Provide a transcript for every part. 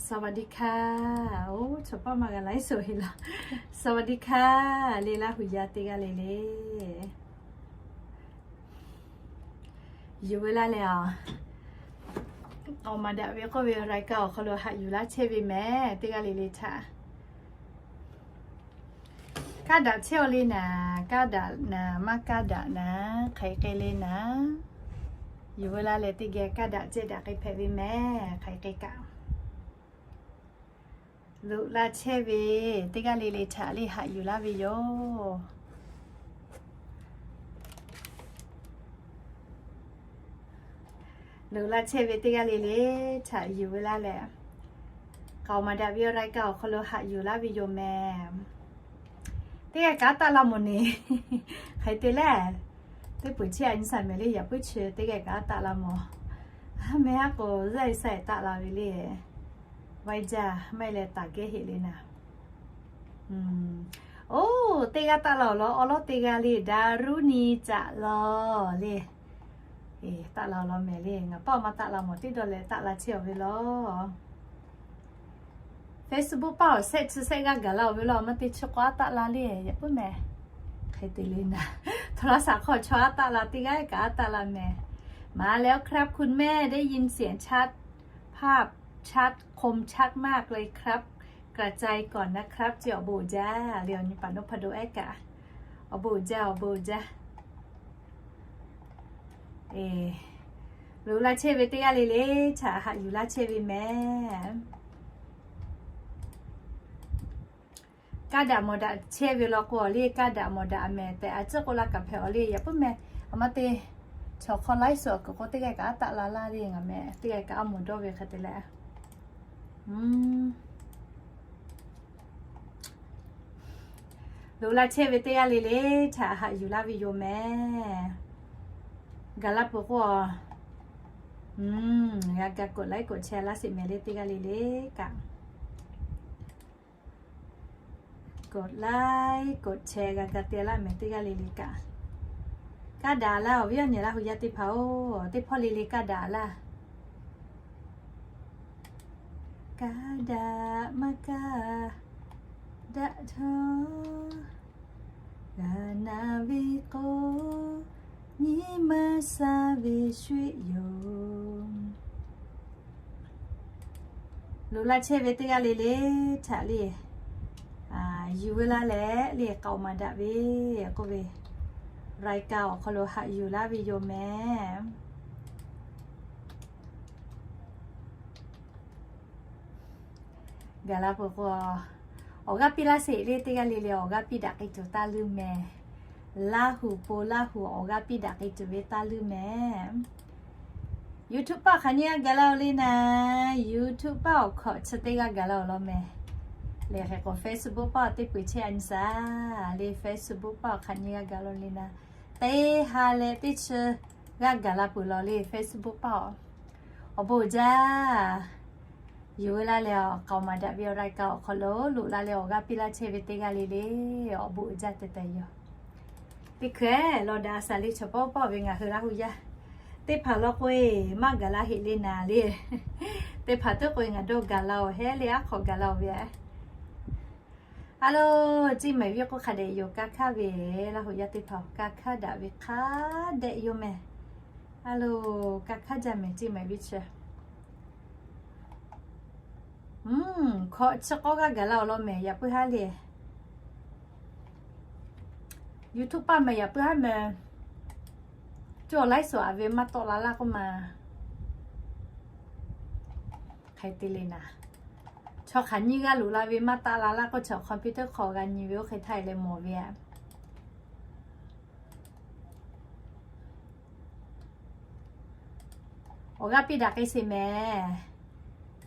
สวัสดีค่ะ โอ้ chaw paˆ ma g'a laiˉ so he la. สวัสดีค่ะ le Laˇ hu yaˇ teˇ g'aˇ le le. Yuˬ ve laˇ leh a, awˬ maˍ daꞈ ve k'oˆ ve รายการ awˬ hk'aw lo haꞈ yuˬ laˇ chehˇ ve mehˍ teˇ g'aˇ le le htaꞈ. Kaˇ daꞈ chehˇ aw le naˍ, kaˇ daꞈ naˍ, maˇ kaˇ daꞈ naˍ, hk'aˬ hk'e le naˍ. Yuˬ ve laˇ leh teˇ geh kaˇ daꞈ cehˇ daꞈ k'ai hpehꞈ ve mehˍ, hk'aˬ hk'e kaꞈ. Loꞈ la chehˇ ve teˇ g'aˇ le le htaꞈ le haꞈ yuˬ laˇ ve yoˬ. Loꞈ la chehˇ ve teˇ g'aˇ le le htaꞈ yuˬ ve laˇ leh, k'aoˍ maˍ daꞈ ve รายการ awˬ hk'aw lo haꞈ yuˬ laˇ ve yoˬ mehˍ. Teˇ g'aˇ kaꞈ taˆ la mawˬ neˍ. Hk'aˬ hk'e te leh, teˇ peuˬ chehˇ a nyi saˍ mehˍ le, yaꞈ puiˉ chi teˇ g'aˇ kaꞈ taˆ la mawˬ. Mehˆ haˉ k'o zaˇ e saˇ e taˆ la ve le. Vaiˇ jaˇ maˇ heˆ leh taˍ gehˇ heˆ le naˍ. Oˇ, teˇ g'aˇ taˆ la awˬ lawn awˉ lawˉ teˇ g'aˇ le, Daˍruˇniˆ Caꞈ law le. Taˆ la awˬ lawn mehˍ le, ngaˬ paˆ maˇ taˆ la mawˬ teˇ dawˇ leh taˆ la chehˇ awˬ ve law. Facebook paˆ awˬ shehˆ chi shehˆ g'aˇ gaˬ la awˬ ve law, maˇ te chi k'awꞈ taˆ la le, yaꞈ puiˉ mehˍ. Hk'e te le naˍ, โทรศัพท์ hk'aw chaw aˉ taˆ la teˇ g'aˇ kaꞈ aˉ taˆ la mehˍ. มาแล้วครับ คุณแม่ ได้ยินเสียงชัด ภาพชัดคมชัดมากเลยครับ กระจายก่อนนะครับ ce awˬ bon uiˍ jaˇ le, awˬ nyi paˍ nawˉ hpaˇ do ehˉ kaꞈ, awˬ bon uiˍ jaˇ, awˬ bon uiˍ jaˇ. Loꞈ la chehˇ ve teˇ g'aˇ le le htaꞈ haꞈ yuˬ laˇ chehˇ ve mehˍ. Kaˇ daꞈ mawˬ daꞈ chehˇ ve law k'o awˬ le, kaˇ daꞈ mawˬ daꞈ mehˍ tehꞈ a ciˉ k'oˆ laˇ kaꞈ hpehꞈ awˬ le, yaꞈ puiˉ mehˍ. A ma te, chaw hk'aw laiˉ suhˍ awˬ kuiˬ k'o teˇ g'aˇ kaꞈ aˉ taˆ la laˇ le, ngaˬ mehˍ teˇ g'aˇ kaꞈ aˉ mawˬ dawˇ ve hk'e te leh. Loꞈ la chehˇ ve teˇ g'aˇ le le htaꞈ haꞈ yuˬ laˇ ve yoˬ mehˍ. Gaˬ la peuˬ k'o, g'a ga กดไลค์ กดแชร์ laˇ sheˍ mehˍ le teˇ g'aˇ le le kaꞈ. กดไลค์ กดแชร์ g'a ga te laˇ mehˍ teˇ g'aˇ le le kaꞈ. Kaˇ daꞈ laˇ awˬ viˉ awˬ nyi Laˇ hu yaˇ teˇ hpaˍ-oˬ, teˇ hpawˇ le le kaˇ daꞈ laˇ. Kaˇ daꞈ maˇ kaˇ daꞈ htawˇ, g'a naˍ ve k'o, nyi ma sha ve shueˆ yoˬ. Loꞈ la chehˇ ve teˇ g'aˇ le le htaꞈ le, yuˬ ve laˇ leh le k'aoˍ maˍ daꞈ ve k'oˆ ve, รายการ awˬ hk'aw lo haꞈ yuˬ laˇ ve yoˬ mehˍ. Gaˬ la peuˬ k'o, awˬ g'aˇ piˇ laˇ sheˍ le teˇ g'aˇ le le, awˬ g'aˇ piˇ daꞈ k'ai tuˬ taˇ leuˇ mehˍ. Laˇ hu po Laˇ hu awˬ g'aˇ piˇ daꞈ k'ai tuˬ ve taˇ leuˇ mehˍ. YouTube paˆ hk'aˬ nyiˇ g'aˇ gaˬ la-oˬ le naˍ, YouTube paˆ awˬ hkawꞈ chi teˇ g'aˇ gaˬ la awˬ lawn mehˍ. Lehˬ hk'e k'o Facebook paˆ teˇ peuˬ chehˇ a nyi saˍ le, Facebook paˆ awˬ hk'aˬ nyiˇ g'aˇ gaˬ la le naˍ, teˇ ha leh teˇ chi g'aˇ gaˬ la peuˬ law le Facebook paˆ-oˬ. Awˬ bon uiˍ jaˇ. Yuˬ ve laˇ leh awˬ k'aoˍ maˍ daꞈ ve awˬ รายการ awˬ hk'aw lo loꞈ la leh awˬ g'aˇ piˇ laˇ chehˇ ve teˇ g'aˇ le le, awˬ bon uiˍ jaˇ teh teh yoˬ. Teˇ hkeh lawˬ daꞈ a shaˍ le chaw pawˆ pawˆ ve ngaˬ hui Laˇ hu yaˇ teˇ hpaˍ law k'o-e, maˇ gaˬ la heˆ le naˍ le. Teˇ hpaˍ teˇ k'o-e ngaˬ dawˇ gaˬ la-oˬ heˉ le, aˉ hk'awꞈ gaˬ la-oˬ ve. A lo, ciˇ maiˍ viˇ k'oˆ hk'a dehꞈ yoˬ, ka hkaˇ ve Laˇ hu yaˇ teˇ hpaˍ-oˬ, ka hkaˇ daꞈ ve hk'a dehꞈ yoˬ mehˍ. A lo, ka hkaˇ jaˇ mehˍ ciˇ maiˍ viˇ chi. Hkawꞈ chi k'awˇ g'aˇ gaˬ la awˬ lawn mehˍ, yaꞈ puiˉ haˉ le. YouTube paˆ mehˍ yaꞈ puiˉ haˉ mehˍ. Cawˬ laiˉ suhˍ a ve maˇ tawˆ la laˇ k'oˆ ma. Hk'e te le naˍ, chaw hk'aˬ nyiˇ g'aˇ loꞈ la ve maˇ taˆ la laˇ k'oˆ, chaw computer hk'aw g'a nyi ve oˇ hk'e htaˇ e leh mawˬ ve a. Awˬ g'aˇ piˇ daꞈ k'ai sheˍ mehˍ.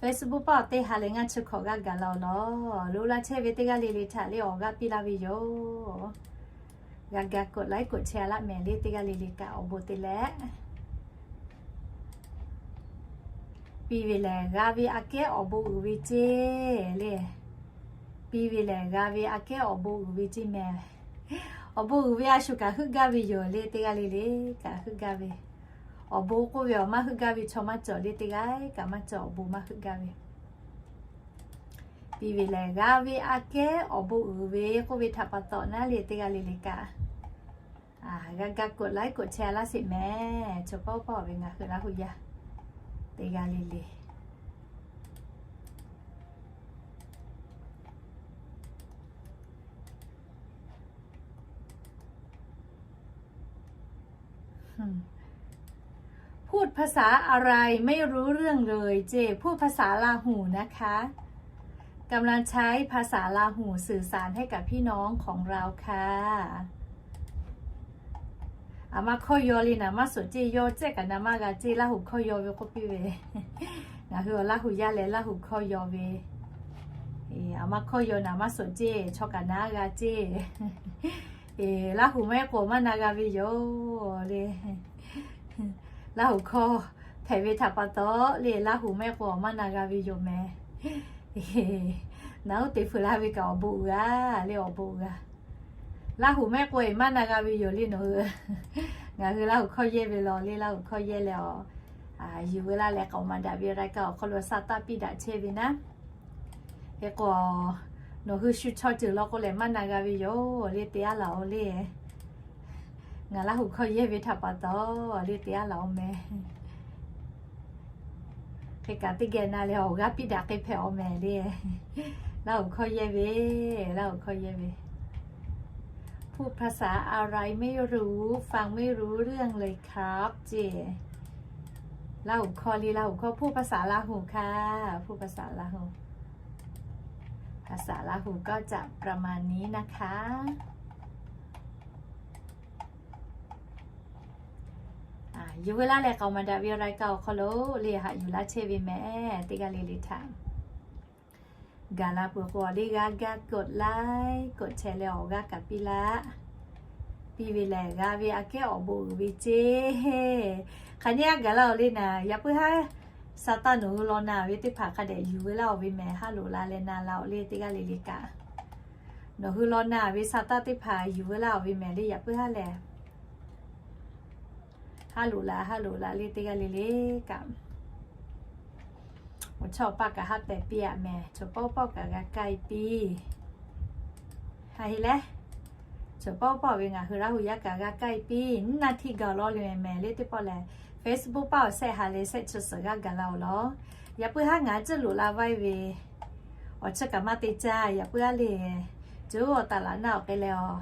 Facebook paˆ awˬ teˇ ha leh ngaˇ chi hkawꞈ g'aˇ gaˬ la awˬ lawn, loꞈ la chehˇ ve teˇ g'aˇ le le htaꞈ le awˬ g'aˇ piˇ laˇ ve yoˬ. G'a ga กดไลค์ กดแชร์ laˇ mehˍ le teˇ g'aˇ le le kaꞈ awˬ bon te leh. Piˇ ve lehˬ g'a ve aꞈ kehˉ awˬ bon uiˍ ve ceˇ le. Piˇ ve lehˬ g'a ve aꞈ kehˉ awˬ bon uiˍ ve ceˇ mehˍ. Awˬ bon uiˍ ve a shu kaꞈ heuˆ gaˇ ve yoˬ le teˇ g'aˇ le le kaꞈ heuˆ gaˇ ve. Awˬ bon k'oˆ ve awˬ maˇ heuˆ gaˇ ve chaw maˇ cawˬ le teˇ g'aˇ kaꞈ maˇ cawˬ, awˬ bon maˇ heuˆ gaˇ ve. Piˇ ve lehˬ, g'a ve aꞈ kehˉ awˬ bon uiˍ ve k'oˆ ve htaꞈ pa taw naˉ le, teˇ g'aˇ le le kaꞈ, g'a ga กดไลค์ กดแชร์ laˇ sheˍ mehˍ. Chaw pawˆ pawˆ ve ngaˬ hui Laˇ huˍ yaˇ teˇ g'aˇ le le พูดภาษาอะไรไม่รู้เรื่องเลย เจ้ พูดภาษาลาหูนะคะ กำลังใช้ภาษาลาหูสื่อสารให้กับพี่น้องของเราค่ะ Aˬ ma hkawˇ yaw le naˍ maˇ suhˍ ceˇ, yaw cehˇ kaꞈ naˍ maˇ g'a ceˇ. Laˇ huˍ hkawˇ yaw ve k'oˆ piˇ ve, ngaˬ hui awˬ Laˇ huˍ yaˇ leh Laˇ huˍ hkawˇ yaw ve, aˬ ma hkawˇ yaw naˍ maˇ suhˍ ceˇ, chaw kaꞈ naˍ g'a ceˇ. Laˇ huˍ maˇ heˆ k'o maˇ na g'a ve yoˬ le. Laˇ huˍ hkawˇ hpehꞈ ve htaꞈ pa taw le, Laˇ huˍ maˇ heˆ k'o maˇ na g'a ve yoˬ mehˍ. Naˍ uˉ te hpeuꞈ la ve kaꞈ awˬ bon uiˍ g'a le, awˬ bon uiˍ g'a. Laˇ huˍ maˇ heˆ k'o maˇ na g'a ve yoˬ le nawˬ hui. Ngaˬ hui Laˇ huˍ hkawˇ yehˇ ve law le, Laˇ huˍ hkawˇ yehˇ leh awˬ, yuˬ ve laˇ leh k'aoˍ maˍ daꞈ ve รายการ awˬ hk'aw lo sa taˇ piˇ daꞈ chehˇ ve naˉ. Hk'e k'o, nawˬ hui shu chaw ceuˬ law k'o lehˬ maˇ na g'a ve yoˬ le, te aˉ laˬ-oˬ le. Ngaˬ Laˇ huˍ hkawˇ yehˇ ve htaꞈ pa taw le, te aˉ laˬ-oˬ mehˍ. Hk'e kaꞈ teˇ geh na leh awˬ g'aˇ piˇ daꞈ k'ai hpehꞈ-oˬ mehˍ le. Laˇ huˍ hkawˇ yehˇ ve, Laˇ huˍ hkawˇ yehˇ ve. พูดภาษาอะไรไม่รู้ ฟังไม่รู้เรื่องเลยครับ เจ้ Laˇ huˍ hkawˇ le, Laˇ huˍ hkawˇ พูดภาษาลาหูค่ะ พูดภาษาลาหู ภาษาลาหูก็จะประมาณนี้นะคะ Yuˬ ve laˇ leh k'aoˍ maˍ daꞈ ve รายการ awˬ hk'aw lo le haꞈ yuˬ laˇ chehˇ ve mehˍ, teˇ g'aˇ le le htaꞈ gaˬ la peuˬ k'o le g'a ga กดไลค์ กดแชร์ leh awˬ g'aˇ kaꞈ piˇ laˇ. Piˇ ve lehˬ g'a ve aꞈ kehˉ awˬ bon uiˍ ve ceˇ. Hk'aˬ nyi g'a gaˬ laˇ-oˬ le naˍ, yaꞈ puiˉ haˉ sa taˇ nawˬ hui law na ve teˇ hpaˍ hk'a dehꞈ yuˬ ve laˇ-oˬ ve mehˍ, haˉ loꞈ la leh na la-oˬ le, teˇ g'aˇ le le kaꞈ. Nawˬ hui law na ve sa taˇ teˇ hpaˍ yuˬ ve laˇ-oˬ ve mehˍ le, yaꞈ puiˉ haˉ lehˬ. Haˉ loꞈ la, haˉ loꞈ la le, teˇ g'aˇ le le kaꞈ. Awˬ chawˇ awˬ paˇ kaꞈ haˉ pehˍ piˇ-aꞈ mehˍ, chaw pawˆ pawˆ kaꞈ g'a k'ai piˇ. Ha heˆ leh, chaw pawˆ pawˆ ve ngaˬ hui Laˇ huˍ yaˇ kaꞈ g'a k'ai piˇ. Nyiˇ naˇ htiˇ gaˬ law le mehˍ le, teˇ pawˆ lehˬ Facebook paˆ awˬ shehˆ ha leh shehˆ chi suhˍ g'aˇ gaˬ la-oˬ law. Yaꞈ puiˉ haˉ ngaˬ ceuˬ loꞈ la vaiˇ ve awˬ chi kaꞈ maˇ te caˇ, yaꞈ puiˉ haˉ le. Ceuˬ awˬ taˍ laꞈ naˆ awˬ k'ai leh-oˬ,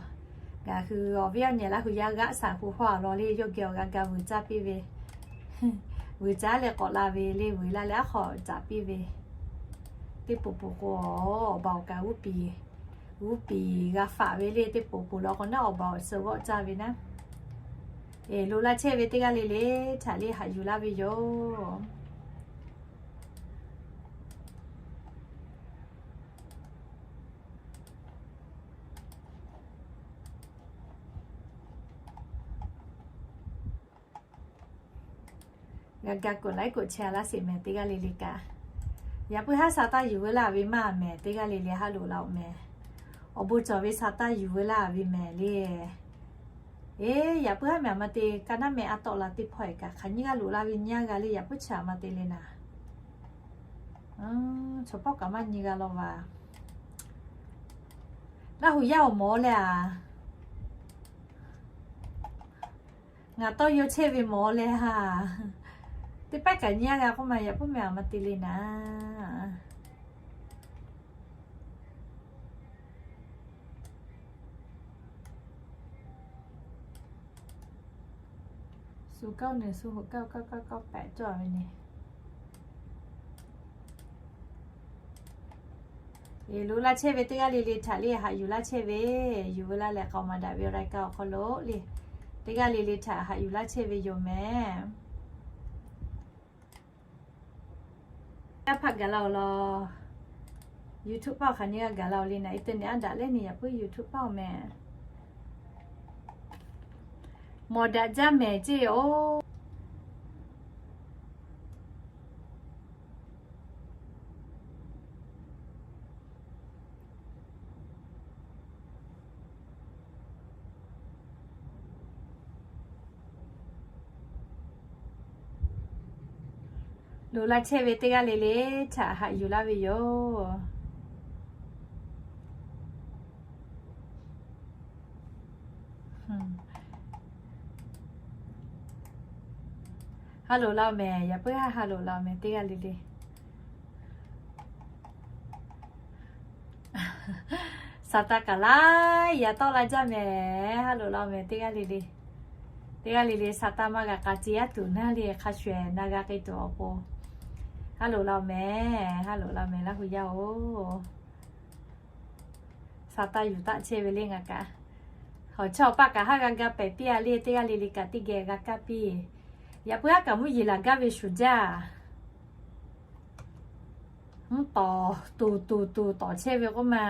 ngaˬ hui awˬ viˉ awˬ nyi Laˇ huˍ yaˇ g'aˆ shaˍ hu hawˇ-a law le, yawˇ geh awˬ g'a ga vuiˬ caˇ piˇ ve, vuiˬ caˇ leh k'awꞈ la ve le, vuiˬ la leh aˉ hk'aw caˍ piˇ ve. Teˇ poˬ poˬ k'o, awˬ baˬ awˬ kaꞈ g'uˇ piˍ, g'uˇ piˍ g'a faꞈ ve le, teˇ poˬ poˬ law k'o naˉ awˬ baˬ awˬ suhˍ g'awˆ caˇ ve naˉ. Eˬ, loꞈ la chehˇ ve teˇ g'aˇ le le htaꞈ le haꞈ yuˬ laˇ ve yoˬ. G'a ga กดไลค์ กดแชร์ laˇ sheˍ mehˍ, teˇ g'aˇ le le kaꞈ. Yaꞈ puiˉ haˉ sa taˇ yuˬ veu laˇ ve maˇ mehˍ, teˇ g'aˇ le le haˉ loꞈ la-oˬ mehˍ. Awˬ bon cawˬ ve sa taˇ yuˬ veu laˇ ve mehˍ le. Eˬ, yaꞈ puiˉ haˉ mehˍ a ma te ka naˉ meh a tawˆ la teˇ hpawˇ-e kaꞈ hk'aˬ nyi g'a loꞈ la ve nyi a g'a le, yaꞈ puiˉ chi a ma te le naˍ. Chaw pawˆ kaꞈ maˇ nyi g'a law va. Laˇ huˍ yaˇ awˬ mawˬ leh a. Ngaˬ tawˇ yaw chehˇ ve mawˬ leh a. Teˇ pawˆ kaꞈ nyi a g'a k'oˆ ma, yaꞈ puiˉ meh a ma te le naˍ. Suh kaoˆ nuˬ suh hoꞈ kaoˆ kaoˆ kaoˆ kaoˆ pehꞈ cawˇ ve ne. Eˬ, loꞈ la chehˇ ve teˇ g'aˇ le le htaꞈ le haꞈ yuˬ laˇ chehˇ ve, yuˬ veu laˇ leh k'aoˍ maˍ daꞈ ve รายการ awˬ hk'aw lo le, teˇ g'aˇ le le htaꞈ haꞈ yuˬ laˇ chehˇ ve yoˬ mehˍ. Yaˇ hpaˆ gaˬ la-oˬ law. YouTube paˆ hk'aˬ nyi g'a gaˬ la-oˬ le naˍ, internet aˉ daꞈ lehˬ ni yaꞈ puiˉ YouTube paˆ-oˬ mehˍ. Mawˬ daꞈ jaˇ mehˍ ceˇ-oˬ. Loꞈ la chehˇ ve teˇ g'aˇ le le htaꞈ haꞈ yuˬ laˇ ve yoˬ. Ha loꞈ la-oˬ mehˍ, yaꞈ puiˉ haˉ ha loꞈ la-oˬ mehˍ, teˇ g'aˇ le le. Saˍtanˍ kaꞈ laiˉ yaꞈ tawˆ la jaˇ mehˍ, ha loꞈ la-oˬ mehˍ, teˇ g'aˇ le le. Teˇ g'aˇ le le Saˍtanˍ maˇ g'a k'a ce aˉ tuˬ naˇ le hk'a shuˍ na g'a k'ai tuˬ awˬ pon. Ha loꞈ la-oˬ mehˍ, ha loꞈ la mehˍ, Laˇhuˍ yaˇ-oˬ. Saˍtanˍ yuˬ taˆ chehˇ ve le ngaˬ kaꞈ. Hawˬ chaw paˆ kaꞈ haˉ g'a ga pehˍ piˇ-a le, teˇ g'aˇ le le kaꞈ teˇ geh g'a kaˇ piˇ. Yaꞈ puiˉ haˉ kaꞈ mvuhˇ yeˬ laˬ gaˇ ve shuˍ jaˇ. Mvuhˇ tawˍ tuˬ tuˬ tuˬ tawˍ chehˇ ve k'oˆ ma.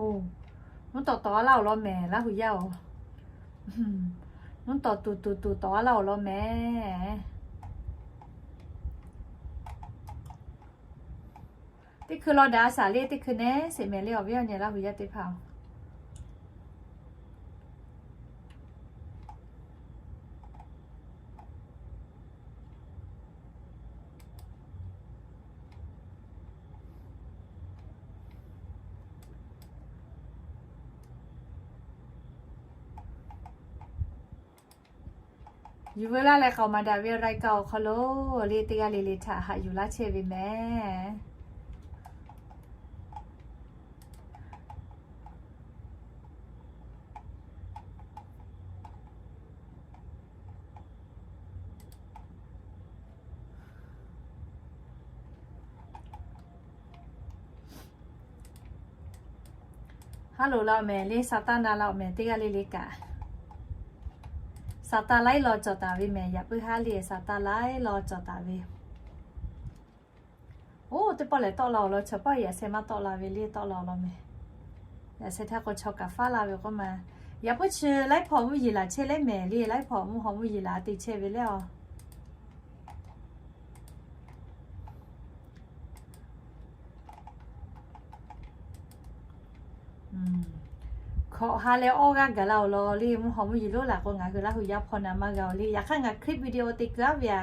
Oˇ, mvuhˇ tawˍ tawˍ a laˇ awˬ lawn mehˍ Laˇhuˍ yaˇ-oˬ. Mvuhˇ tawˍ tuˬ tuˬ tuˬ tawˍ a laˇ awˬ lawn mehˍ. Teˇ hkui law daꞈ a shaˍ le, teˇ hkui nehˉ sheˍ mehˍ le awˬ viˉ awˬ nyi Laˇhuˍ yaˇ teˇ hpaˍ-oˬ. Yuˬ veu laˇ leh k'aoˍ maˍ daꞈ ve รายการ awˬ hk'aw lo le teˇ g'aˇ le le htaꞈ haꞈ yuˬ laˇ chehˇ ve mehˍ. Ha loꞈ la-oˬ mehˍ le, Saˍtanˍ na la-oˬ mehˍ, teˇ g'aˇ le le kaꞈ. Saˍtanˍ laiˉ law cawˬ taˍ ve mehˍ, yaꞈ puiˉ haˉ le Saˍtanˍ laiˉ law cawˬ taˍ ve. Oˇ, teˇ pawˆ lehˬ tawˆ la awˬ lawn, chaw paˆ yaꞈ sheh maˇ tawˆ la ve le tawˆ la awˬ lawn mehˍ. Yaꞈ sheh htaˇ k'o chaw kaꞈ faˉ la ve k'oˆ ma. Yaꞈ puiˉ chi laiˉ hpaw mvuhˇ yeˬ laˬ chehˇ leh mehˍ le, laiˉ hpaw mvuhˇ haw mvuhˇ yeˬ laˬ te chehˇ ve le a. Hkawꞈ ha leh awˇ g'aˇ gaˬ la awˬ lawn le, mvuhˇ haw mvuhˇ yeˬ lonˉ laˬ k'o ngaˬ hui Laˇhuˍ yaˇ hpaw na maˇ g'a-oˬ le. Yaꞈ hk'aˇ ngaˬ คลิปวิดีโอ te keu aˉ ve a,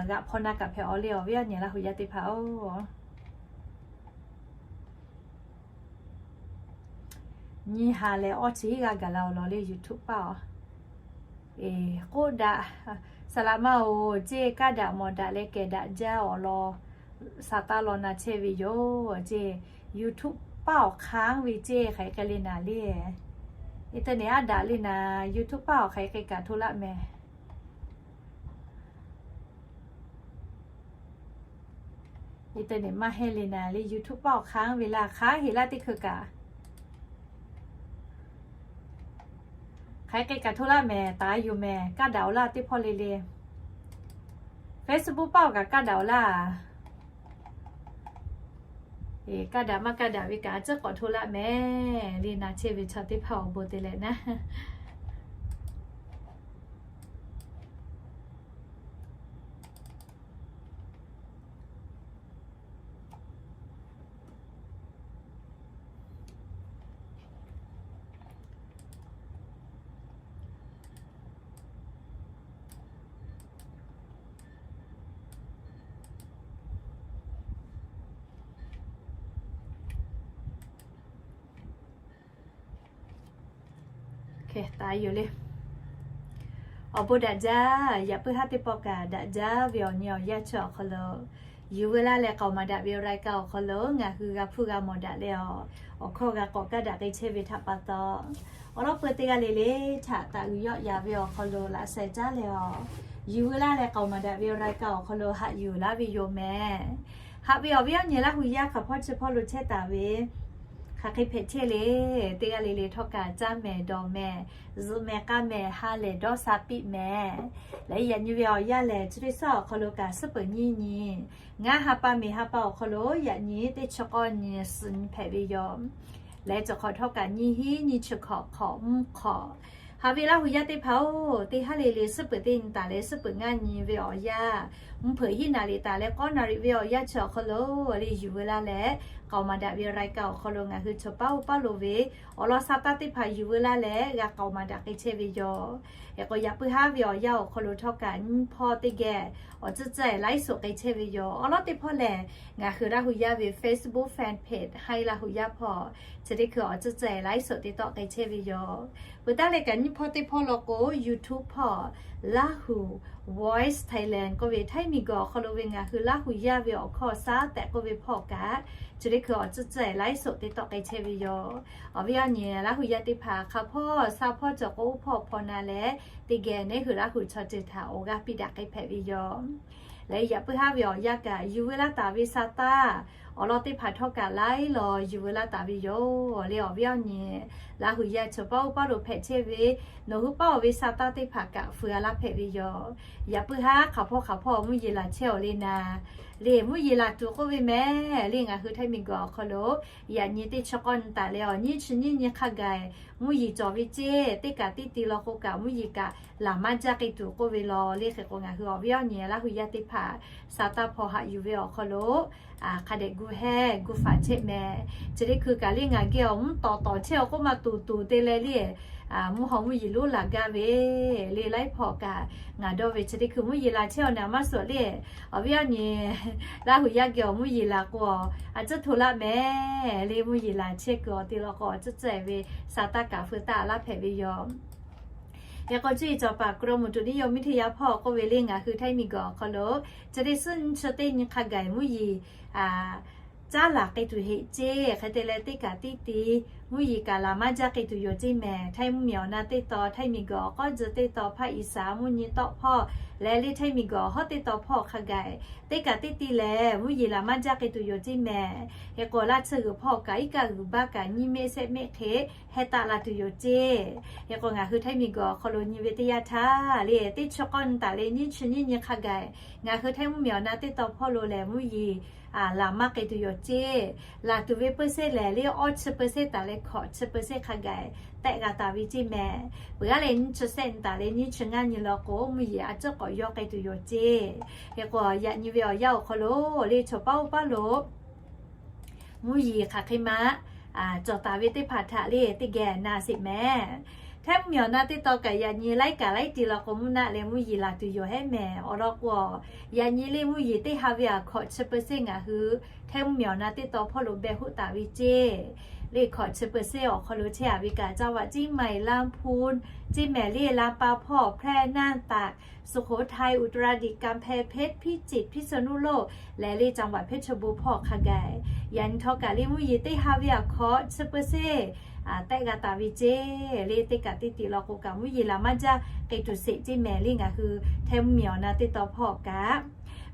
g'aꞈ hpaw na kaꞈ hpehꞈ awˬ le awˬ viˉ awˬ nyi Laˇhuˍ yaˇ teˇ hpaˍ-oˬ. Nyi ha leh awˇ chi g'a gaˬ la awˬ lawn le YouTube paˇ-oˬ. Eˬ, k'oˆ daꞈ, saˍ laꞈ ma-oˬ, ceˇ kaˇ daꞈ mawˬ daꞈ leh kehˬ daꞈ jaˇ awˬ lawn, Saˍtanˍ law na chehˇ ve yoˬ ceˇ. YouTube paˇ awˬ hk'anˉ ve ceˇ hk'aˬ hk'e k'ai le naˍ le. Internet aˉ daꞈ le naˍ, YouTube paˇ awˬ hk'aˬ hk'e k'ai kaꞈ hto laˆ mehˍ. Internet maˇ heˆ le naˍ le, YouTube paˇ awˬ hk'anˉ ve laˇ hk'aˉ heˍ laˇ teˇ hkui kaꞈ. Hk'aˬ hk'e k'ai kaꞈ hto laˆ mehˍ, taˍ yoˬ mehˍ, kaˇ daꞈ awˬ laˇ teˇ hpawˇ le le. Facebook paˇ awˬ kaꞈ kaˇ daꞈ awˬ laˇ. Eˬ, kaˇ daꞈ maˇ kaˇ daꞈ ve kaꞈ a ciˉ k'awꞈ hto laˆ mehˍ le, na chehˇ ve chaw teˇ hpaˍ awˬ bon te leh naˉ. Awˬ bon daꞈ jaˇ, yaꞈ puiˉ haˉ teˇ pawˆ kaꞈ daꞈ jaˇ ve awˬ nyi awˬ yanˇ chi awˬ hk'aw lo, yuˬ veu laˇ leh k'aoˍ maˍ daꞈ ve รายการ awˬ hk'aw lo ngaˬ hui g'a hpuˇ g'a mawˬ daꞈ leh awˬ, awˬ hkawˇ g'a k'awꞈ kaˇ daꞈ k'ai chehˇ ve htaꞈ pa taw, awˬ lawn peu teˇ g'aˇ le le htaꞈ taꞈ g'uiˬ yawˆ yaˍ ve awˬ hk'aw lo laꞈ sheh caˉ leh awˬ, yuˬ veu laˇ leh k'aoˍ maˍ daꞈ ve รายการ awˬ hk'aw lo haꞈ yuˬ laˇ ve yoˬ mehˍ. Haꞈ ve awˬ viˉ awˬ nyi Laˇhuˍ yaˇ hk'aˬ hpawˇ chi hpawˇ lo chehˇ taˍ ve, hk'aˬ hk'e hpehꞈ chehˇ le, teˇ g'aˇ le le htawˇ kaꞈ caˇ mehˍ dawˬ mehˍ, zuhꞈ mehˍ k'aˇ mehˍ ha lehˬ dawˇ sha piˇ mehˍ. Leh yaꞈ nyi ve awˬ yanˇ lehˬ, chi teˇ shaˉ awˬ hk'aw lo kaꞈ suhˉ peuˬ nyiˇ nyi, ngaˇ ha pa mehˍ ha pa awˬ hk'aw lo yaꞈ nyi teˇ chi k'awˇ nyi suhˍ nyi hpehꞈ ve yoˬ. Leh cawˬ hk'awꞈ htawˇ kaꞈ nyiˇ hinˉ nyiˇ chi hkawꞈ hk'awꞈ mvuhˇ hk'awꞈ. Haꞈ ve Laˇhuˍ yaˇ teˇ hpaˍ-oˬ, teˇ haˉ le le suhˉ peuˬ teˇ nyi taˍ leh suhˉ peuˬ ngaˇ nyi ve awˬ yanˇ, Mvuhˇ hpeuꞈ hiˉ naˍ riˍ taˍ leh k'awˇ naˍ riˍ ve awˬ yanˇ chi awˬ hk'aw lo le yuˬ veu laˇ leh, k'aoˍ maˍ daꞈ ve รายการ awˬ hk'aw lo ngaˬ hui chaw paˉ oˇ paˉ lo ve awˬ lawn sa taˇ teˇ hpaˍ yuˬ veu laˇ leh g'a k'aoˍ maˍ daꞈ k'ai chehˇ ve yoˬ. Hk'e k'o, yaꞈ puiˉ haˉ ve awˬ yanˇ awˬ hk'aw lo htawˇ kaꞈ nyiˇ hpawˇ teˇ geh awˬ tcuhˉ tcuhˉ ไลฟ์สด k'ai chehˇ ve yoˬ. Awˬ lawn teˇ hpawˇ lehˬ, ngaˬ hui Laˇ hu yaˇ ve Facebook fanpage Hai Laˇ hu yaˇ hpawˇ chi teˇ hkui awˬ tcuhˉ tcuhˉ ไลฟ์สด te tawˆ k'ai chehˇ ve yoˬ. Peuˬ taˉ leh kaꞈ nyiˇ hpawˇ teˇ hpawˇ law k'o, YouTube hpawˇ Laˇ hu Voice Thailand k'oˆ ve Htaiˇ miˬguiˬ awˬ hk'aw lo ve ngaˬ hui Laˇ hu yaˇ ve awˬ hkawˇ shaˉ tehꞈ k'oˆ ve hpawˇ kaꞈ, chi teˇ hkui awˬ tcuhˉ tcuhˉ ไลฟ์สด te tawˆ k'ai chehˇ ve yoˬ. Awˬ viˉ awˬ nyi, Laˇ hu yaˇ teˇ hpaˍ hk'a hpawˇ shaˉ hpawˇ cawˬ k'o, oˇ hpawˇ hpaw na leh teˇ geh neˉ hui Laˇ hu chaw ceuˬ htaꞈ awˬ g'aˇ piˇ daꞈ k'ai hpehꞈ ve yoˬ. Leh yaꞈ puiˉ haˉ ve awˬ yanˇ kaꞈ yuˬ veu laˇ taˍ ve sa taˇ awˬ lawn teˇ hpaˍ htawˇ kaꞈ laiˉ law yuˬ veu laˇ taˍ ve yoˬ. Le awˬ viˉ awˬ nyi, Laˇ hu yaˇ chaw paˉ oˇ paˉ lo hpehꞈ chehˇ ve nawˬ hui paˉ oˬ ve sa taˇ teˇ hpaˍ kaꞈ feu a laˇ hpehꞈ ve yoˬ. Yaꞈ puiˉ haˉ hk'a hpawˇ hk'a hpawˇ mvuhˇ yeˬ laˬ chehˇ awˬ le naˍ. Le mvuhˇ yeˬ laˬ tuˬ k'oˆ ve mehˍ le, ngaˬ hui Htaiˇ miˬguiˬ awˬ hk'aw lo yaꞈ nyi teˇ chi k'awˇ nyi taˍ leh awˬ nyiˇ chi nyiˇ nyi hk'a gaˬ mvuhˇ yeˬ cawˬ ve ceˇ. Teˇ kaꞈ teˇ ti law k'o kaꞈ mvuhˇ yeˬ kaꞈ laˬ maˇ jaˇ k'ai tuˬ k'oˆ ve law. Le hk'e k'o, ngaˬ hui awˬ viˉ awˬ nyi Laˇ hu yaˇ teˇ hpaˍ sa taˇ hpaw haꞈ yuˬ ve awˬ hk'aw lo hk'a dehꞈ gu hehˇ gu faˍ chehˇ mehˍ. Chi teˇ hkui kaꞈ le ngaˬ geh awˬ mvuhˇ tawˍ tawˍ chehˇ awˬ k'oˆ ma tuˬ tuˬ te leh le, mvuhˇ haw mvuhˇ yeˬ lonˉ laˬ gaˇ ve le laiˉ hpawˇ kaꞈ ngaˬ dawˇ ve chi teˇ hkui mvuhˇ yeˬ laˬ chehˇ awˬ naˍ maˇ suhˍ le. Awˬ viˉ awˬ nyi, Laˇ hu yaˇ geh awˬ mvuhˇ yeˬ laˬ k'o, a tcuhˉ hto laˇ mehˍ le. Mvuhˇ yeˬ laˬ chehˇ kuiˬ awˬ te law k'o, awˬ tcuhˉ tcuhˉ ve sa taˇ kaꞈ feu taˇ laˇ hpehꞈ ve yoˬ. Hk'e k'o, cuˇ yiˍ cawˬ paˍ กรมอุตุนิยมวิทยา hpawˇ k'oˆ ve le, ngaˬ hui Htaiˇ miˬguiˬ awˬ hk'aw lo chi teˇ suhˉ nyi chi teˇ nyi hk'a gaˬ mvuhˇ yeˬ caˉ laˬ k'ai tuˬ heˆ ceˇ. Hk'e te leh teˇ kaꞈ teˇ ti mvuhˇ yeˬ kaꞈ laˬ maˇ jaˇ k'ai tuˬ yoˬ ceˇ mehˍ. Htaiˇ mvuhˇmiˬ awˬ na teˇ taw, Htaiˇ miˬguiˬ awˬ k'awˇ tzuh teˇ taw, Hpaˇ Iˉsaˍ mvuhˇ nyi tawˆ hpawˇ leh le Htaiˇ miˬguiˬ awˬ hawˉ teˇ taw hpawˇ hk'a gaˬ teˇ kaꞈ teˇ ti lehˬ mvuhˇ yeˬ laˬ maˇ jaˇ k'ai tuˬ yoˬ ceˇ mehˍ. Hk'e k'o, laˇ tsuhˇ g'uiˬ hpawˇ kaꞈ iˉ kaˆ g'uiˬ baˆ kaꞈ nyiˇ mehˆ shehˆ mehˆ hk'e heh taˆ la tuˬ yoˬ ceˇ. Hk'e k'o, ngaˬ hui Htaiˇ miˬguiˬ awˬ hk'aw lo nyi ve teˇ yanˇ htaˇ le, teˇ chi k'awˇ nyi taˍ leh nyiˇ chi nyiˇ nyi hk'a gaˬ ngaˬ hui Htaiˇ mvuhˇmiˬ awˬ na teˇ taw hpawˇ lo lehˬ mvuhˇ yeˬ laˬ maˇ k'ai tuˬ yoˬ ceˇ. Laˬ tuˬ ve เปอร์เซ็นต์ lehˬ le, awˇ chi เปอร์เซ็นต์ taˍ leh hkawꞈ chi เปอร์เซ็นต์ hk'a gaˬ tehˆ g'a taˍ ve ceˇ mehˍ. Peuˬ g'aˇ leh nyiˇ chi shehˆ nyi taˍ leh nyiˇ chi ngaˇ nyi law k'o, mvuhˇ yeˬ a ciˉ k'awꞈ yawˇ k'ai tuˬ yoˬ ceˇ. Hk'e k'o, yaꞈ nyi ve awˬ yanˇ awˬ hk'aw lo le chaw paˉ oˇ paˉ lo mvuhˇ yeˬ hk'aˬ hk'e ma cawˬ taˍ ve teˇ hpaˍ htaꞈ le teˇ geh na sheˍ mehˍ. Htaiˇ mvuhˇmiˬ awˬ na teˇ taw kaꞈ yaꞈ nyi laiˉ kaꞈ laiˉ ti law k'o, mvuhˇ naˆ leh mvuhˇ yeˬ laˬ tuˬ yoˬ hehˉ mehˍ. Awˬ lawn k'o, yaꞈ nyi le mvuhˇ yeˬ teˇ ha ve a hkawꞈ chi เปอร์เซ็นต์ ngaˬ hui Htaiˇ mvuhˇmiˬ awˬ na teˇ taw hpawˇ lo beh hoˆ taˍ ve ceˇ. Le hkawꞈ chi เปอร์เซ็นต์ awˬ hk'aw lo chehˇ a ve kaꞈ จังหวัดเชียงใหม่ ลำพูน ceˇ mehˍ le, Laˇ paˍ hpawˇ แพร่ น่าน ตาก สุโขทัย อุตรดิตถ์ กำแพงเพชร พิจิตร พิษณุโลก leh le จังหวัดเพชรบูรณ์ hpawˇ hk'a gaˬ yaꞈ nyi htawˇ kaꞈ le mvuhˇ yeˬ teˇ ha ve a hkawꞈ chi เปอร์เซ็นต์ tehˆ g'a taˍ ve ceˇ. Le teˇ kaꞈ teˇ ti law k'o kaꞈ mvuhˇ yeˬ laˬ maˇ jaˇ k'ai tuˬ sheˍ ceˇ mehˍ le ngaˬ hui Htaiˇ mvuhˇmiˬ awˬ na teˇ taw hpawˇ kaꞈ.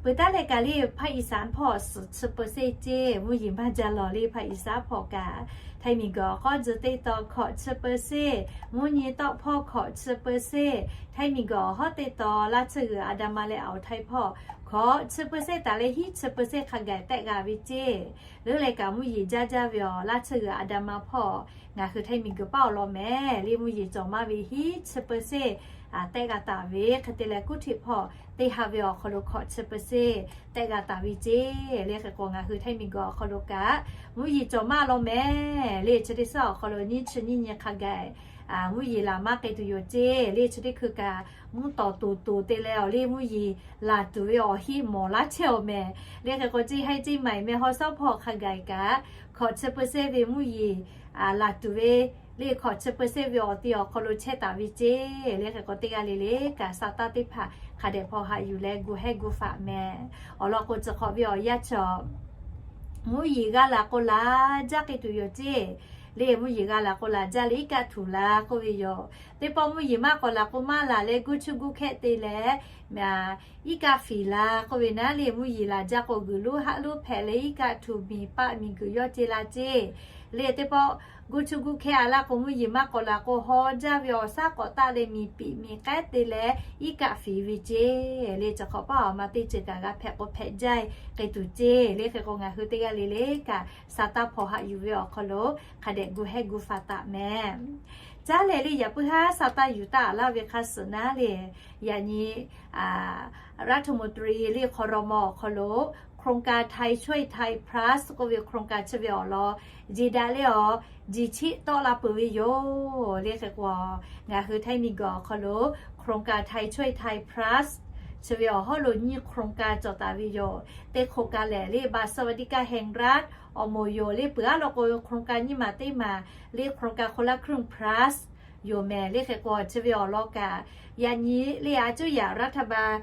Peuˬ taˉ leh kaꞈ le Hpaˇ Iˉsaˍ hpawˇ suhˍ chi เปอร์เซ็นต์ ceˇ, mvuhˇ yeˬ maˇ jaˇ lawˬ le Hpaˇ Iˉsaˍ hpawˇ kaꞈ. Htaiˇ miˬguiˬ awˬ k'awˇ tzuh teˇ taw hkawꞈ chi เปอร์เซ็นต์, mvuhˇ nyi tawˆ hpawˇ hkawꞈ chi เปอร์เซ็นต์, Htaiˇ miˬguiˬ awˬ hawˉ teˇ taw laˇ tsuhˇ g'uiˬ อันดามัน leh อ่าวไทย hpawˇ hkawꞈ chi เปอร์เซ็นต์ taˍ leh hiˉ chi เปอร์เซ็นต์ hk'a gaˬ tehˆ g'a ve ceˇ. Leuˉ leh kaꞈ mvuhˇ yeˬ jaˇ jaˇ ve awˬ laˇ tsuhˇ g'uiˬ อันดามัน hpawˇ ngaˬ hui Htaiˇ miˬguiˬ paˉ awˬ lawn mehˍ le mvuhˇ yeˬ cawˬ maˇ ve hiˉ chi เปอร์เซ็นต์ tehˆ g'a taˍ ve hk'e te leh กรุงเทพ hpawˇ teˇ ha ve awˬ hk'aw lo hkawꞈ chi เปอร์เซ็นต์ tehˆ g'a taˍ ve ceˇ. Le hk'e k'o ngaˬ hui Htaiˇ miˬguiˬ awˬ hk'aw lo kaꞈ mvuhˇ yeˬ cawˬ maˇ law mehˍ le chi teˇ suhˉ awˬ hk'aw lo nyiˇ chi nyiˇ nyi hk'a gaˬ mvuhˇ yeˬ laˬ maˇ k'ai tuˬ yoˬ ceˇ. Le chi teˇ hkui kaꞈ mvuhˇ tawˍ tuˬ tuˬ te leh awˬ le mvuhˇ yeˬ laˬ tuˬ ve awˬ hiˆ mawˬ laˇ chehˇ awˬ mehˍ. Le hk'e k'o, ceˇ haiˉ ceˇ maiˍ meh haw sawˉ hpawˇ hk'a gaˬ kaꞈ hkawꞈ chi เปอร์เซ็นต์ ve mvuhˇ yeˬ laˬ tuˬ ve le hkawꞈ chi เปอร์เซ็นต์ ve awˬ te awˬ hk'aw lo chehˇ taˍ ve ceˇ. Le hk'e k'o, teˇ g'aˇ le le kaꞈ sa taˇ teˇ hpaˍ hk'a dehꞈ hpaw haꞈ yuˬ leh gu hehˇ gu faˍ mehˍ. Awˬ lawn k'o, chi hk'awꞈ ve awˬ yanˇ cawˬ mvuhˇ yeˬ g'a laˬ k'o laˬ jaˇ k'ai tuˬ yoˬ ceˇ. Le mvuhˇ yeˬ g'a laˬ k'o laˬ jaˇ leh iˉ kaˆ htuꞈ la k'oˆ ve yoˬ. Teˇ pawˆ mvuhˇ yeˬ maˇ k'awꞈ laˬ k'o maˇ laˬ leh guˇ chuˇ guˇ hkehˆ te leh iˉ kaˆ fiˍ la k'oˆ ve naˉ le mvuhˇ yeˬ laˬ jaˇ k'o g'uiˬ lonˉ haˆ lonˉ hpehꞈ leh iˉ kaˆ htuꞈ miˬ paˆ miˬ guiˬ yawˇ ce la ceˇ. Le teˇ pawˆ guˇ chuˇ guˇ hkehˆ a laˇ k'o mvuhˇ yeˬ maˇ k'awꞈ laˬ k'o haw jaˇ ve awˬ shaˉ k'awꞈ taˆ leh miˬ piꞈ miˬ k'ehˉ te leh iˉ kaˆ fiˍ ve ceˇ. Le chi hk'awꞈ paˉ awˬ ma teˇ ceuˬ kaꞈ g'a hpehꞈ k'o hpehꞈ jaˇ k'ai tuˬ ceˇ. Le hk'e k'o ngaˬ hui teˇ g'aˇ le le kaꞈ sa taˇ hpaw haꞈ yuˬ ve awˬ hk'aw lo hk'a dehꞈ gu hehˇ gu faˍ taˍ mehˍ. Caˇ lehˬ le, yaꞈ puiˉ haˉ sa taˇ yuˬ taˇ laˇ ve hk'a suhˍ naˉ le, yaꞈ nyi รัฐมนตรี le ครม. awˬ hk'aw lo โครงการ ไทยช่วยไทย พลัส k'oˆ ve โครงการ chi ve awˬ lawn jeˬ daꞈ le awˬ jeˬ chiˆ tawˆ la peuˬ ve yoˬ le. Hk'e k'o, ngaˬ hui ไทย miˬguiˬ awˬ hk'aw lo โครงการ ไทยช่วยไทย พลัส chi ve awˬ hawˉ lo nyiˇ โครงการ cawˬ taˍ ve yoˬ. Teˇ โครงการ lehˬ le บัตรสวัสดิการแห่งรัฐ awˬ moˍ yoˬ le. Peuˬ aˉ law k'o ve โครงการ nyiˇ maˬ teˇ maˬ le โครงการคนละครึ่ง พลัส yoˬ mehˍ le. Hk'e k'o, chi ve awˬ lawn kaꞈ yaꞈ nyi le a cuˇ yaꞈ รัฐบาล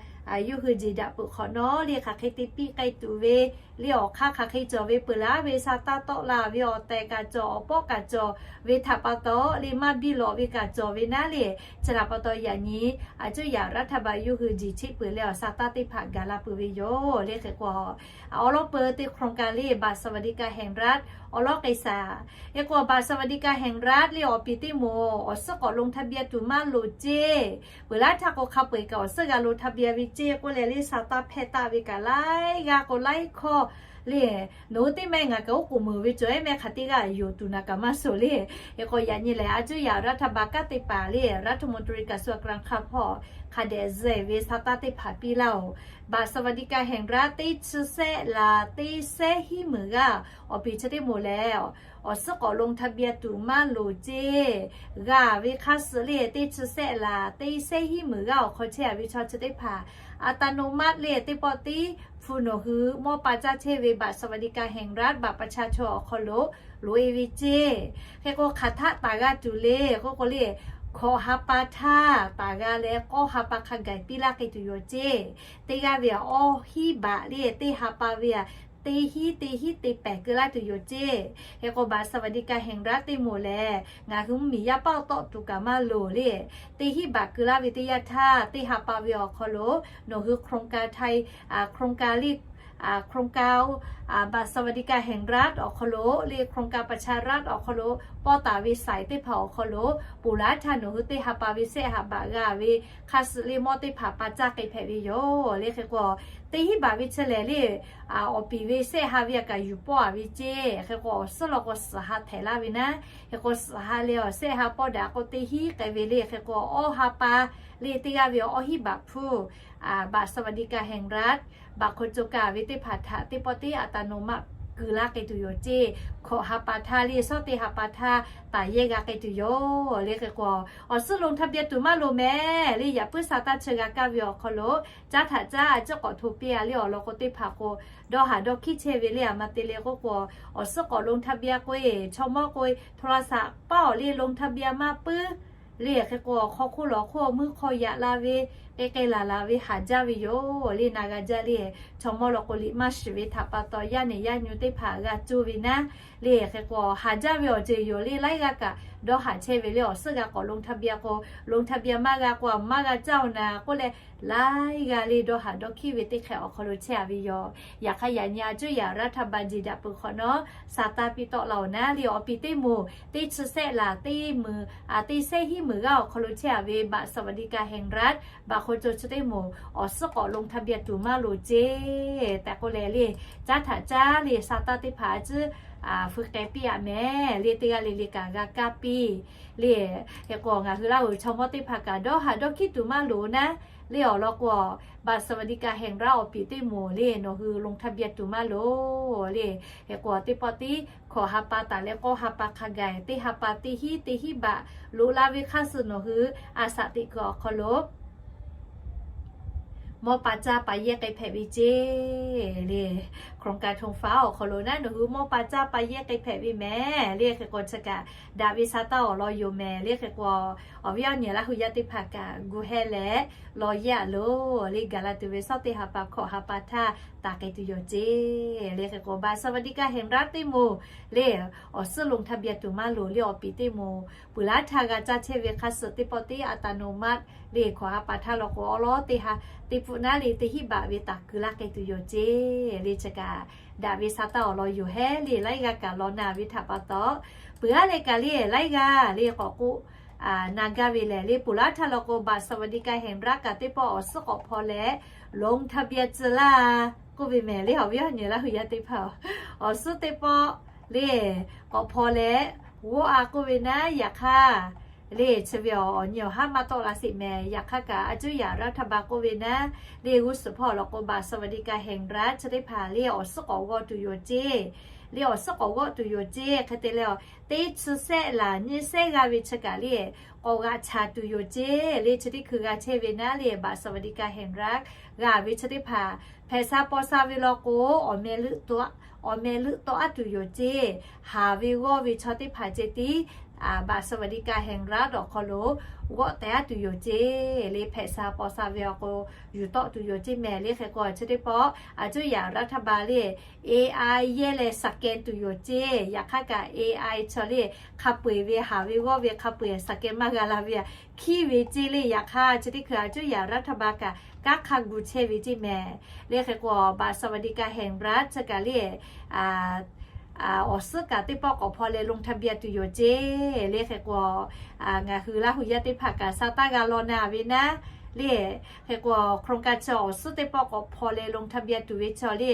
yawˇ hui jeˬ daꞈ peuˬ hk'awꞈ nawˉ le hk'aˬ hk'e te piˇ k'ai tuˬ ve le awˬ hk'aˇ hk'aˬ hk'e cawˬ ve peuˬ laˉ ve sa taˇ tawˆ la ve awˬ tehˬ kaꞈ cawˬ, awˬ pawˆ kaꞈ cawˬ ve htaꞈ pa taw le maˇ biˇ lawꞈ ve kaꞈ cawˬ ve naˉ le. Chi htaꞈ pa taw yaꞈ nyi a cuˇ yaꞈ รัฐบาล yawˇ hui jeˬ chiˆ peuˬ leh awˬ sa taˇ teˇ hpaˍ gaˬ la peuˬ ve yoˬ le. Hk'e k'o, awˬ lawn peuˬ teˇ โครงการ le บัตรสวัสดิการแห่งรัฐ awˬ lawn k'ai shaˍ. Hk'e k'o, บัตรสวัสดิการแห่งรัฐ le awˬ piˍ teˇ moˍ awˬ suhˉ k'awꞈ ลงทะเบียน tuˬ maˇ loˍ ceˇ. Peuˬ laˉ htaˇ k'o hk'a peu-eˬ kaꞈ awˬ suhˉ g'a ลงทะเบียน ve ceˇ k'oˆ leh le sa taˇ hpehˇ taˆ ve kaꞈ laiˉ g'aˇ k'o laiˉ hkawˇ le, nawˬ hui teˇ mehˆ ngaˬ kaꞈ oˉ k'oˍ meuˍ ve cawˬ ehˉ mehˆ hk'aˬ teˇ g'aˇ yonˍ tuˬ naˍ kaꞈ maˇ suhˍ le. Hk'e k'o yaꞈ nyi lehˬ a cuˇ yaꞈ รัฐบาล kanˉ te paˍ le รัฐมนตรี กระทรวงการคลัง hk'a hpawˇ hk'a dehꞈ zuhꞈ ve sa taˇ teˇ hpaˍ piˇ laˇ oˬ. บัตรสวัสดิการแห่งรัฐ teˇ chi sehˆ laˬ teˇ sehˉ hiˉ meunˍ g'aˇ awˬ piˍ chi teˇ moˍ lehˬ, awˬ suhˉ k'awꞈ ลงทะเบียน tuˬ maˇ loˍ ceˇ. G'a ve hk'a suhˍ le teˇ chi sehˆ laˬ teˇ sehˉ hiˉ meunˍ g'aˇ awˬ hk'aw chehˇ a ve chaw chi teˇ hpaˍ อัตโนมัติ le teˇ pawˆ tiˉ hpu nawˬ hui mawˇ pa caˇ chehˇ ve บัตรสวัสดิการแห่งรัฐ บัตรประชาชน awˬ hk'aw lo loꞈ-e ve ceˇ. Hk'e k'o, hk'aˬ htaˆ taˍ g'a tuˬ le k'oˆ k'o le, hkawꞈ ha pa htaˇ taˍ g'a leh k'awˇ ha pa hk'a gaˬ piˇ laˇ k'ai tuˬ yoˬ ceˇ. Teˇ g'aˇ ve a awˇ hiˉ baꞈ le teˇ ha pa ve a, teˇ hiˉ teˇ hiˉ te pehˍ keu laˇ tuˬ yoˬ ceˇ. Hk'e k'o, บัตรสวัสดิการแห่งรัฐ teˇ moˍ lehˬ ngaˬ hui mvuhˇ miˬ yaˇ paˇ awˬ tawˆ tuˬ kaꞈ maˇ loˍ le. Teˇ hiˉ baꞈ keu laˇ ve teˇ yanˇ htaˇ, teˇ ha pa ve awˬ hk'aw lo nawˬ hui โครงการ ไทย โครงการ le โครงการ บัตรสวัสดิการแห่งรัฐ awˬ hk'aw lo le โครงการประชารัฐ awˬ hk'aw lo pawˇ taˍ ve saiˍ teˇ hpaˍ awˬ hk'aw lo ponˬ laˇ htaˇ nawˬ hui teˇ ha pa ve sehˆ ha baꞈ g'a ve hk'a suhˍ le mawˇ teˇ hpaˍ pa caˇ k'ai hpehꞈ ve yoˬ le. Hk'e k'o, teˇ hiˉ baꞈ ve chi lehˬ le, awˬ piˍ ve sehˆ ha ve a kaꞈ yuˬ pawˆ a ve ceˇ. Hk'e k'o, awˬ suhˉ law k'o suhˍ ha htehꞈ laˇ ve naˉ. Hk'e k'o, suhˍ ha leh awˬ sehˆ ha pawˆ daꞈ k'o teˇ hiˉ k'ai ve le. Hk'e k'o, awˇ ha pa le teˇ g'aˇ ve awˇ hiˉ baꞈ hpu บัตรสวัสดิการแห่งรัฐ บัตรคนจน kaꞈ ve teˇ hpaˍ htaꞈ teˇ pawˆ tiˉ อัตโนมัติ keu laˇ k'ai tuˬ yoˬ ceˇ. Hkawꞈ ha pa htaˇ le shawˉ teˇ ha pa htaˇ taˍ yehˇ g'a k'ai tuˬ yoˬ le. Hk'e k'o, awˬ suhˉ ลงทะเบียน tuˬ maˇ loˍ mehˍ le. Yaꞈ puiˉ sa taˇ chi g'a kaˇ ve awˬ hk'aw lo caˉ htaꞈ caˉ a ciˉ k'awꞈ hto piˇ a le. Awˬ lawn k'o teˇ hpaˍ k'o, dawˇ haˍ dawˇ hkiˉ chehˇ ve le. A ma te le k'oˆ k'o, awˬ suhˉ k'awꞈ ลงทะเบียน k'oˆ e chaw mawˇ k'oˆ e โทรศัพท์ paˇ awˬ le ลงทะเบียน maˇ puiˉ le. Hk'e k'o, hk'aw hk'oˆ lawˬ hk'oˆ meuˇ hk'aw yaꞈ la ve k'ai k'ai laˬ laˬ ve haˍ jaˇ ve yoˬ le. Na g'a jaˇ le. Chaw mawˇ law k'o liꞈ maˇ shiˍ ve htaꞈ pa taw yaˇ nehˬ yaˇ nyi teˇ hpaˍ g'a coˇ ve naˉ le. Hk'e k'o, haˍ jaˇ ve awˬ ceuˬ yoˬ le. Laiˉ g'aˇ kaꞈ dawˇ haˍ chehˇ ve le. Awˬ suhˉ g'a k'awꞈ ลงทะเบียน k'o, ลงทะเบียน maˇ g'a k'o, maˇ g'a caˇ oˬ naˍ k'oˆ leh, laiˉ g'aˇ le dawˇ haˍ dawˇ hkiˉ ve teˇ hk'e awˬ hk'aw lo chehˇ a ve yoˬ. Yaꞈ hk'aˇ yaꞈ nyi a cuˇ yaꞈ รัฐบาล jeˬ daꞈ peuˬ hk'awꞈ nawˉ sa taˇ piˇ tawˆ la oˬ naˉ le. Awˬ piˍ teˇ moˍ teˇ chi sehˆ laˬ teˇ meunˍ, a, teˇ sehˉ hiˉ meunˍ g'aˇ awˬ hk'aw lo chehˇ a ve บัตรสวัสดิการแห่งรัฐ บัตรคนจน chi teˇ moˍ awˬ suhˉ k'awꞈ ลงทะเบียน tuˬ maˇ loˍ ceˇ tehꞈ k'oˆ leh le, caˉ htaꞈ caˉ le sa taˇ teˇ hpaˍ a ciˉ feu k'ai piˇ a mehˍ le. Teˇ g'aˇ le le kaꞈ g'a kaˇ piˇ le. Hk'e k'o, ngaˬ hui Laˇ huˍ chaw mawˇ teˇ hpaˍ kaꞈ dawˇ haˍ dawˇ hkiˉ tuˬ maˇ loˍ naˉ le. Awˬ lawn k'o, บัตรสวัสดิการแห่งรัฐ awˬ piˍ teˇ moˍ le nawˬ hui ลงทะเบียน tuˬ maˇ loˍ le. Hk'e k'o, teˇ pawˆ tiˉ hkawꞈ ha pa taˍ leh k'awˇ ha pa hk'a gaˬ teˇ ha pa teˇ hiˉ teˇ hiˉ baꞈ loꞈ la ve hk'a suhˍ nawˬ hui a shaꞈ teꞈ kuiˬ awˬ hk'aw lo mawˇ pa caˇ pa yehˇ k'ai hpehꞈ ve ceˇ le. โครงการธงฟ้า awˬ hk'aw lo naˉ nawˬ hui mawˇ pa caˇ pa yehˇ k'ai hpehꞈ ve mehˍ le. Hk'e k'o, chi kaꞈ daꞈ ve sa taˇ awˬ lawn yoˬ mehˍ le. Hk'e k'o, awˬ viˉ awˬ nyi Laˇ huˍ yaˇ teˇ hpaˍ kaꞈ gu heh leh law yehˇ a loˬ le. Gaˬ la tuˬ ve shawˉ teˇ ha pa hkawꞈ ha pa htaˇ taˍ k'ai tuˬ yoˬ ceˇ le. Hk'e k'o, บัตรสวัสดิการแห่งรัฐ teˇ moˍ le awˬ suhˉ ลงทะเบียน tuˬ maˇ loˍ le. Awˬ piˍ teˇ moˍ peuˬ laˉ htaˇ g'a caˇ chehˇ ve hk'a suhˍ teˇ pawˆ tiˉ อัตโนมัติ le hkawꞈ ha pa htaˇ law k'o, awˉ lawˉ teˇ ha teˇ pfuhˆ naˉ le teˇ hiˉ baꞈ ve taˍ keu laˇ k'ai tuˬ yoˬ ceˇ le. Chi kaꞈ daꞈ ve sa taˇ awˬ lawn yoˬ hehˉ le. Laiˉ g'aˇ kaꞈ law na ve htaꞈ pa taw, peuˬ aˉ leh kaꞈ le laiˉ g'aˇ le k'awꞈ k'oˆ na gaˇ ve lehˬ le, peuˬ laˉ htaˇ law k'o, บัตรสวัสดิการแห่งรัฐ kaꞈ teˇ pawˆ awˬ suhˉ k'awꞈ hpaw leh ลงทะเบียน tcuh laˇ k'oˆ ve mehˍ le. Awˬ viˉ awˬ nyi Laˇ huˍ yaˇ teˇ hpaˍ awˬ suhˉ teˇ pawˆ le k'awꞈ hpaw leh g'awˇ a k'oˆ ve naˉ. Yaꞈ hk'aˇ Le chi ve awˬ nyi awˬ haˉ maˇ tawˆ la sheˍ mehˍ. Yaꞈ hk'aˇ kaꞈ อาจจะ yaꞈ raˇ htaˇ ba k'oˆ ve naˉ, le g'uˇ suhˍ hpawˇ awˬ lawn k'o, บัตรสวัสดิการแห่งรัฐ chi teˇ hpaˍ le awˬ suhˉ k'awꞈ g'awˇ tuˬ yoˬ ceˇ. Le awˬ suhˉ k'awꞈ g'awˇ tuˬ yoˬ ceˇ. Hk'e te leh, teˇ chi sehˆ laˬ nyiˇ sehˆ g'aˇ ve chi kaꞈ le k'awꞈ g'aꞈ chaˍ tuˬ yoˬ ceˇ. Le chi teˇ hkui g'a chehˇ ve naˉ le บัตรสวัสดิการแห่งรัฐ g'a ve chi teˇ hpaˍ hpehꞈ sha paw sha ve law k'o, awˬ meh leuˆ tawˆ aˉ tuˬ yoˬ ceˇ. Haˍ ve g'awˇ ve chaw teˇ hpaˍ ceh tiˉ บัตรสวัสดิการแห่งรัฐ awˬ hk'aw lo g'awˆ teh aˉ tuˬ yoˬ ceˇ. Le hpehꞈ sha paw sha ve awˬ k'o, yuˬ tawˆ tuˬ yoˬ ceˇ mehˍ. Le hk'e k'o chi teˇ pawˆ อาจจะ yaꞈ raˇ htaˇ ba le เอไอ yehˇ leh สแกน tuˬ yoˬ ceˇ. Yaꞈ hk'aˇ kaꞈ เอไอ chaw le hk'a peu-eˬ ve haˍ ve g'awˇ ve hk'a peu-eˬ สแกน maˇ g'a la ve aꞈ, hkiˉ ve ceˇ. Le yaꞈ hk'aˇ chi teˇ hkui อาจจะ yaꞈ raˇ htaˇ ba kaꞈ kanˉ hk'a gu chehˇ ve ceˇ mehˍ. Le hk'e k'o บัตรสวัสดิการแห่งรัฐ chi kaꞈ le awˬ suhˉ kaꞈ teˇ pawˆ k'awꞈ hpaw leh ลงทะเบียน tuˬ yoˬ ceˇ. Le hk'e k'o, ngaˬ hui Laˇ huˍ yaˇ teˇ hpaˍ kaꞈ sha taˇ g'a law na ve naˉ le. Hk'e k'o โครงการ chi awˬ suhˉ teˇ pawˆ k'awꞈ hpaw leh ลงทะเบียน tuˬ ve chaw le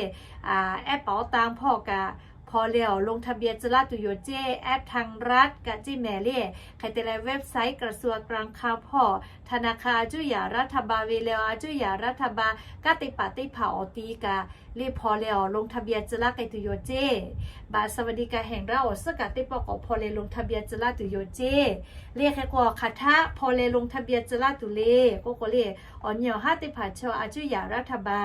แอปเป๋าตัง hpawˇ kaꞈ hpaw leh awˬ ลงทะเบียน tcuh laˇ tuˬ yoˬ ceˇ. แอป ไทยรัฐ kaꞈ ceˇ mehˍ le. Hk'e te leh เว็บไซต์ กระทรวงการคลัง hpawˇ ธนาคาร อาจจะ yaꞈ raˇ htaˇ ba ve leh awˬ อาจจะ yaꞈ raˇ htaˇ ba kanˉ te paˍ teˇ hpaˍ awˬ ti kaꞈ le hpaw leh awˬ ลงทะเบียน tcuh laˇ k'ai tuˬ yoˬ ceˇ. บัตรสวัสดิการแห่งรัฐ awˬ suhˉ kaꞈ teˇ pawˆ k'awꞈ hpaw leh ลงทะเบียน tcuh laˇ tuˬ yoˬ ceˇ. Le hk'e k'o hk'aˬ htaˆ hpaw leh ลงทะเบียน tcuh laˇ tuˬ le k'oˆ k'o le, awˬ nyi awˬ haˉ teˇ hpaˍ chaw อาจจะ yaꞈ raˇ htaˇ ba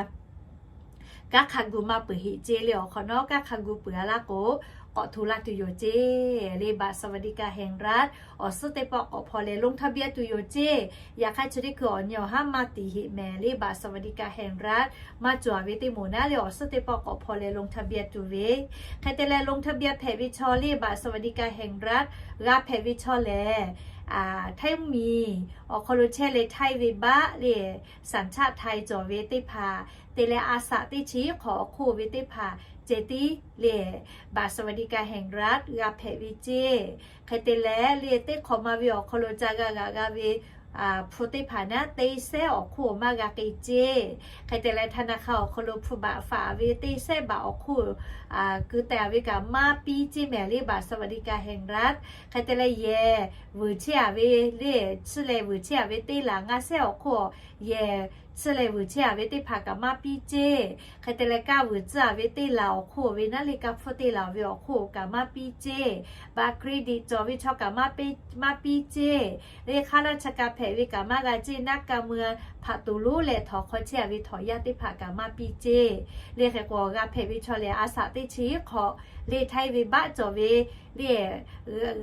kanˉ hk'a gu maˇ peuˬ heꞈ ceˇ. Le awˬ hk'awꞈ nawˉ kanˉ hk'a gu peuˬ a laˇ k'o, k'awꞈ hto laˇ tuˬ yoˬ ceˇ. Le บัตรสวัสดิการแห่งรัฐ awˬ suhˉ teˇ pawˆ k'awꞈ hpaw leh ลงทะเบียน tuˬ yoˬ ceˇ. Yaꞈ hk'aˇ chi teˇ hkui awˬ nyi awˬ haˉ maˇ tiˍ heꞈ mehˍ. Le บัตรสวัสดิการแห่งรัฐ maˇ cawˬ ve teˇ moˍ naˉ le awˬ suhˉ teˇ pawˆ k'awꞈ hpaw leh ลงทะเบียน tuˬ ve. Hk'e te leh ลงทะเบียน hpehꞈ ve chaw le บัตรสวัสดิการแห่งรัฐ g'a hpehꞈ ve chaw lehˬ, htaiˇ miˬ awˬ hk'aw lo chehˇ leh htaiˇ ve baˆ le สัญชาติไทย cawˬ ve teˇ hpaˍ te leh a shaꞈ teˇ chi hk'awꞈ awˬ hk'oˆ ve teˇ hpaˍ ceh tiˉ le บัตรสวัสดิการแห่งรัฐ g'a hpehꞈ ve ceˇ. Hk'e te leh le teˇ hk'awꞈ ma ve awˬ hk'aw lo ca g'a g'aꞈ g'a ve hpu teˇ hpaˍ naˉ teˇ sehˉ awˬ hk'oˆ maˇ g'a k'ai ceˇ. Hk'e te leh ธนาคาร awˬ hk'aw lo hpu baꞈ faꞈ ve teˇ sehˉ baꞈ awˬ hk'oˆ keu teh a ve kaꞈ maˇ piˇ ceˇ mehˍ le บัตรสวัสดิการแห่งรัฐ. Hk'e te leh yehˬ vuiˬ chehˇ a ve le, tsuhˇ leh vuiˬ chehˇ a ve teˇ laˬ ngaˇ sehˉ awˬ hk'oˆ yehˬ tsuhˇ leh vuiˬ chehˇ a ve teˇ hpaˍ kaꞈ maˇ piˇ ceˇ. Hk'e te leh kaˇ vuiˬ tcuhˇ a ve teˇ laˬ awˬ hk'oˆ ve naˉ le kaˇ hpfuhˇ teˇ laˬ ve awˬ hk'oˆ kaꞈ maˇ piˇ ceˇ. Baꞈ เครดิต cawˬ ve chaw kaꞈ maˇ piˇ ceˇ. Le hk'aˇ laˇ cha ka hpehꞈ ve kaꞈ maˇ g'a ceˇ. Naˆ ka mui hpaꞈ toˍ lonˉ leh htawnˍ hk'aw chehˇ a ve htawnˍ yaˇ teˇ hpaˍ kaꞈ maˇ piˇ ceˇ. Le hk'e k'o g'a hpehꞈ ve chaw lehˬ a shaꞈ teˇ chi hk'awꞈ le htaiˇ ve baˆ cawˬ ve le